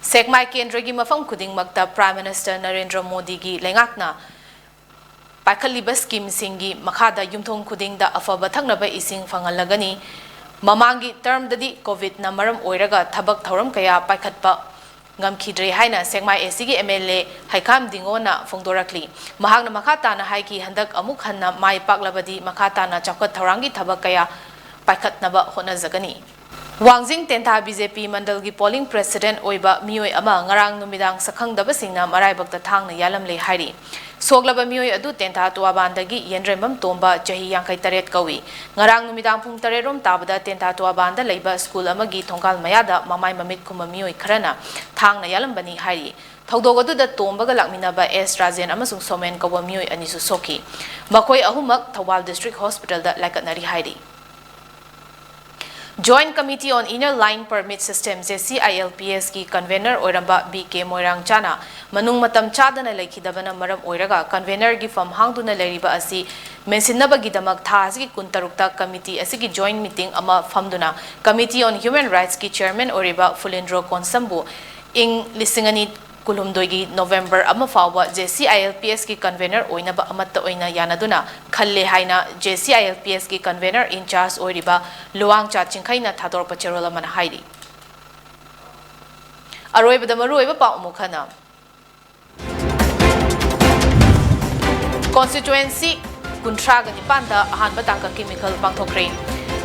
ꯁꯦꯛꯃꯥꯏ ꯀꯦꯟꯗ꯭ꯔꯒꯤ ꯃꯐꯝ ꯈꯨꯗꯤꯡꯃꯛꯇ Prime Minister ꯅꯔꯦꯟꯗ꯭ꯔ ꯃꯣꯗꯤꯒꯤ ꯂꯩꯉꯥꯛꯅ ꯄꯥꯏꯈꯠꯂꯤꯕ schemeꯁꯤꯡꯒꯤ ꯃꯈꯥꯗ ꯌꯨꯝꯊꯣꯡ ꯈꯨꯗꯤꯡꯗ ꯑꯐꯕ ꯊꯛꯅꯕ ꯏꯁꯤꯡ ꯐꯪꯍꯜꯂꯒꯅꯤ꯫ ꯃꯃꯥꯡꯒꯤ termꯗꯗꯤ COVIDꯅ ꯃꯔꯝ ꯑꯣꯏꯔꯒ ꯊꯕꯛ ꯊꯧꯔꯝ ꯀꯌꯥ ꯄꯥꯏꯈꯠꯄ ꯉꯝꯈꯤꯗ꯭ꯔꯦ ꯍꯥꯏꯅ ꯁꯦꯛꯃꯥꯏ ACꯒꯤ MLA ꯍꯩꯈꯥꯝ ꯗꯤꯡꯉꯣꯅ ꯐꯣꯡꯗꯣꯔꯛꯂꯤ꯫ ꯃꯍꯥꯛꯅ ꯃꯈꯥ ꯇꯥꯅ ꯍꯥꯏꯈꯤ, ꯍꯟꯗꯛ ꯑꯃꯨꯛ ꯍꯟꯅ ꯃꯥꯏ ꯄꯥꯛꯂꯕꯗꯤ ꯃꯈꯥ ꯇꯥꯅ ꯆꯥꯎꯈꯠ ꯊꯧꯔꯥꯡꯒꯤ ꯊꯕꯛ ꯀꯌꯥ ꯄꯥꯏꯈꯠꯅꯕ ꯍꯣꯠꯅꯖꯒꯅꯤ꯫ ꯋꯥꯡꯖꯤꯡ ꯇꯦꯟꯊꯥ BJP ꯃꯟꯗꯜꯒꯤ polling president ꯑꯣꯏꯕ ꯃꯤꯑꯣꯏ ꯑꯃ ꯉꯔꯥꯡ ꯅꯨꯃꯤꯗꯥꯡ ꯁꯛꯈꯪꯗꯕꯁꯤꯡꯅ ꯃꯔꯥꯏꯕꯛꯇ ꯊꯥꯡꯅ ꯌꯥꯜꯂꯝꯂꯦ ꯍꯥꯏꯔꯤ꯫ ꯁꯣꯛꯂꯕ ꯃꯤꯑꯣꯏ ꯑꯗꯨ ꯇꯦꯟꯊꯥ ꯇꯨꯋꯥꯕꯥꯟꯗꯒꯤ ꯌꯦꯟꯔꯦꯝꯕꯝ ꯇꯣꯝꯕ, ꯆꯍꯤ ꯌꯥꯡꯈꯩ ꯇꯔꯦꯠ ꯀꯧꯏ꯫ ꯉꯔꯥꯡ ꯅꯨꯃꯤꯗꯥꯡ ꯄꯨꯡ ꯇꯔꯦꯠ ꯔꯣꯝ ꯇꯥꯕꯗ ꯇꯦꯟꯊꯥ ꯇꯨꯋꯥꯕꯥꯟꯗ ꯂꯩꯕ school ꯑꯃꯒꯤ ꯊꯣꯡꯒꯥꯜ ꯃꯌꯥꯗ ꯃꯃꯥꯏ ꯃꯃꯤꯠ ꯈꯨꯝꯕ ꯃꯤꯑꯣꯏ ꯈꯔꯅ ꯊꯥꯡꯅ ꯌꯥꯜꯂꯝꯕꯅꯤ ꯍꯥꯏꯔꯤ꯫ ꯊꯧꯗꯣꯛ ꯑꯗꯨꯗ ꯇꯣꯝꯕꯒ ꯂꯥꯛꯃꯤꯟꯅꯕ ꯑꯦꯁ ꯔꯥꯖꯦꯟ ꯑꯃꯁꯨꯡ ꯁꯣꯃꯦꯟ ꯀꯧꯕ ꯃꯤꯑꯣꯏ ꯑꯅꯤꯁꯨ ꯁꯣꯛꯈꯤ꯫ ꯃꯈꯣꯏ ꯑꯍꯨꯝꯃꯛ ꯊꯧꯕꯥꯜ district hospitalꯗ ꯂꯥꯏꯀꯠꯅꯔꯤ ꯍꯥꯏꯔꯤ꯫ Joint Committee on Inner Line Permit System, JCILPSꯀꯤ convener ꯑꯣꯏꯔꯝꯕ ꯕꯤ ꯀꯦ ꯃꯣꯏꯔꯥꯡꯆꯥꯅ ꯃꯅꯨꯡ ꯃꯇꯝ ꯆꯥꯗꯅ ꯂꯩꯈꯤꯗꯕꯅ ꯃꯔꯝ ꯑꯣꯏꯔꯒ convenerꯒꯤ ꯐꯝ ꯍꯥꯡꯗꯨꯅ ꯂꯩꯔꯤꯕ ꯑꯁꯤ ꯃꯦꯟꯁꯤꯟꯅꯕꯒꯤꯗꯃꯛ ꯊꯥ ꯑꯁꯤꯒꯤ ꯀꯨꯟꯇꯔꯨꯛꯇ committee ꯑꯁꯤꯒꯤ joint meeting ꯑꯃ ꯐꯝꯗꯨꯅ Committee on Human Rightsꯀꯤ chairman ꯑꯣꯏꯔꯤꯕ ꯐꯨꯂꯤꯟꯗ꯭ꯔꯣ ꯀꯣꯟꯁꯝꯕꯨ ꯏꯪ ꯂꯤꯁꯤꯡ ꯑꯅꯤ ꯀꯨꯟꯍꯨꯝꯗꯣꯏꯒꯤ ꯅꯣꯕꯦꯝꯕꯔ ꯑꯃ ꯐꯥꯎꯕ JCILPSꯀꯤ convener ꯑꯣꯏꯅꯕ ꯑꯃꯠꯇ ꯑꯣꯏꯅ ꯌꯥꯅꯗꯨꯅ ꯈꯜꯂꯦ ꯍꯥꯏꯅ JCILPSꯀꯤ convener in charge ꯑꯣꯏꯔꯤꯕ ꯂꯨꯋꯥꯡꯆꯥ ꯆꯤꯡꯈꯩꯅ ꯊꯥꯗꯣꯔꯛꯄ ꯆꯦꯔꯣꯜ ꯑꯃꯅ ꯍꯥꯏꯔꯤ꯫ ꯑꯔꯣꯏꯕꯗ ꯃꯔꯨꯑꯣꯏꯕ ꯄꯥꯎ ꯑꯃꯨꯛ ꯍꯟꯅ꯫ Constituency ꯀꯨꯟꯊ꯭ꯔꯥꯒ ꯅꯤꯄꯥꯟꯗ ꯑꯍꯥꯟꯕ ꯇꯥꯡꯀꯛꯀꯤ ꯃꯤꯈꯜ ꯄꯥꯡꯊꯣꯛꯈ꯭ꯔꯦ꯫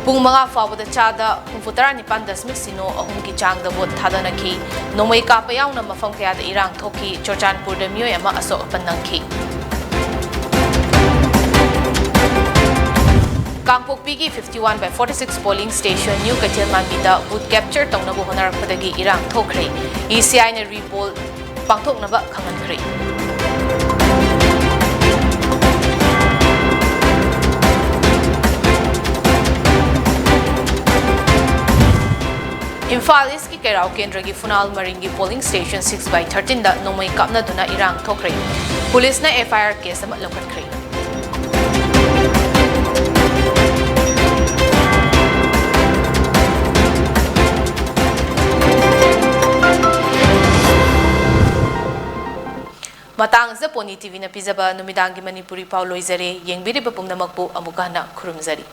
ꯄꯨꯡ ꯃꯉꯥ ꯐꯥꯎꯕꯗ ꯆꯥꯗ ꯍꯨꯝꯐꯨꯇꯔꯥ ꯅꯤꯄꯥꯟ ꯗꯁꯃꯤꯛ ꯁꯤꯅꯣ ꯑꯍꯨꯝꯒꯤ ꯆꯥꯡꯗ ꯚꯣꯠ ꯊꯥꯗꯅꯈꯤ꯫ ꯅꯣꯡꯃꯩ ꯀꯥꯞꯄ ꯌꯥꯎꯅ ꯃꯐꯝ ꯀꯌꯥꯗ ꯏꯔꯥꯡ ꯊꯣꯛꯈꯤ꯫ ꯆꯨꯔꯆꯥꯟꯄꯨꯔꯗ ꯃꯤꯑꯣꯏ ꯑꯃ ꯑꯁꯣꯛ ꯑꯄꯟ ꯅꯪꯈꯤ꯫ ꯀꯥꯡꯄꯣꯛꯄꯤꯒꯤ fifty one by forty six polling station New ꯀꯩꯊꯦꯜ ꯃꯥꯟꯕꯤꯗ booth capture ꯇꯧꯅꯕ ꯍꯣꯠꯅꯔꯛꯄꯗꯒꯤ ꯏꯔꯥꯡ ꯊꯣꯛꯈ꯭ꯔꯦ꯫ ECIꯅ repoll ꯄꯥꯡꯊꯣꯛꯅꯕ ꯈꯪꯍꯟꯈ꯭ꯔꯦ꯫ ꯏꯝꯐꯥꯜ ꯏꯁꯀꯤ ꯀꯩꯔꯥꯎ ꯀꯦꯟꯗ꯭ꯔꯒꯤ ꯐꯨꯅꯥꯜ ꯃꯔꯤꯡꯒꯤ polling station six by thirteenꯗ ꯅꯣꯡꯃꯩ ꯀꯥꯞꯅꯗꯨꯅ ꯏꯔꯥꯡ ꯊꯣꯛꯈ꯭ꯔꯦ꯫ ꯄꯨꯂꯤꯁꯅ FIR case ꯑꯃ ꯂꯧꯈꯠꯈ꯭ꯔꯦ꯫ ꯃꯇꯥꯡ ꯑꯁꯤꯗ ꯄꯣꯅꯤ TVꯅ ꯄꯤꯖꯕ ꯅꯨꯃꯤꯗꯥꯡꯒꯤ ꯃꯅꯤꯄꯨꯔꯤ ꯄꯥꯎ ꯂꯣꯏꯖꯔꯦ꯫ ꯌꯦꯡꯕꯤꯔꯤꯕ ꯄꯨꯝꯅꯃꯛꯄꯨ ꯑꯃꯨꯛꯀ ꯍꯟꯅ ꯈꯨꯔꯨꯝꯖꯔꯤ꯫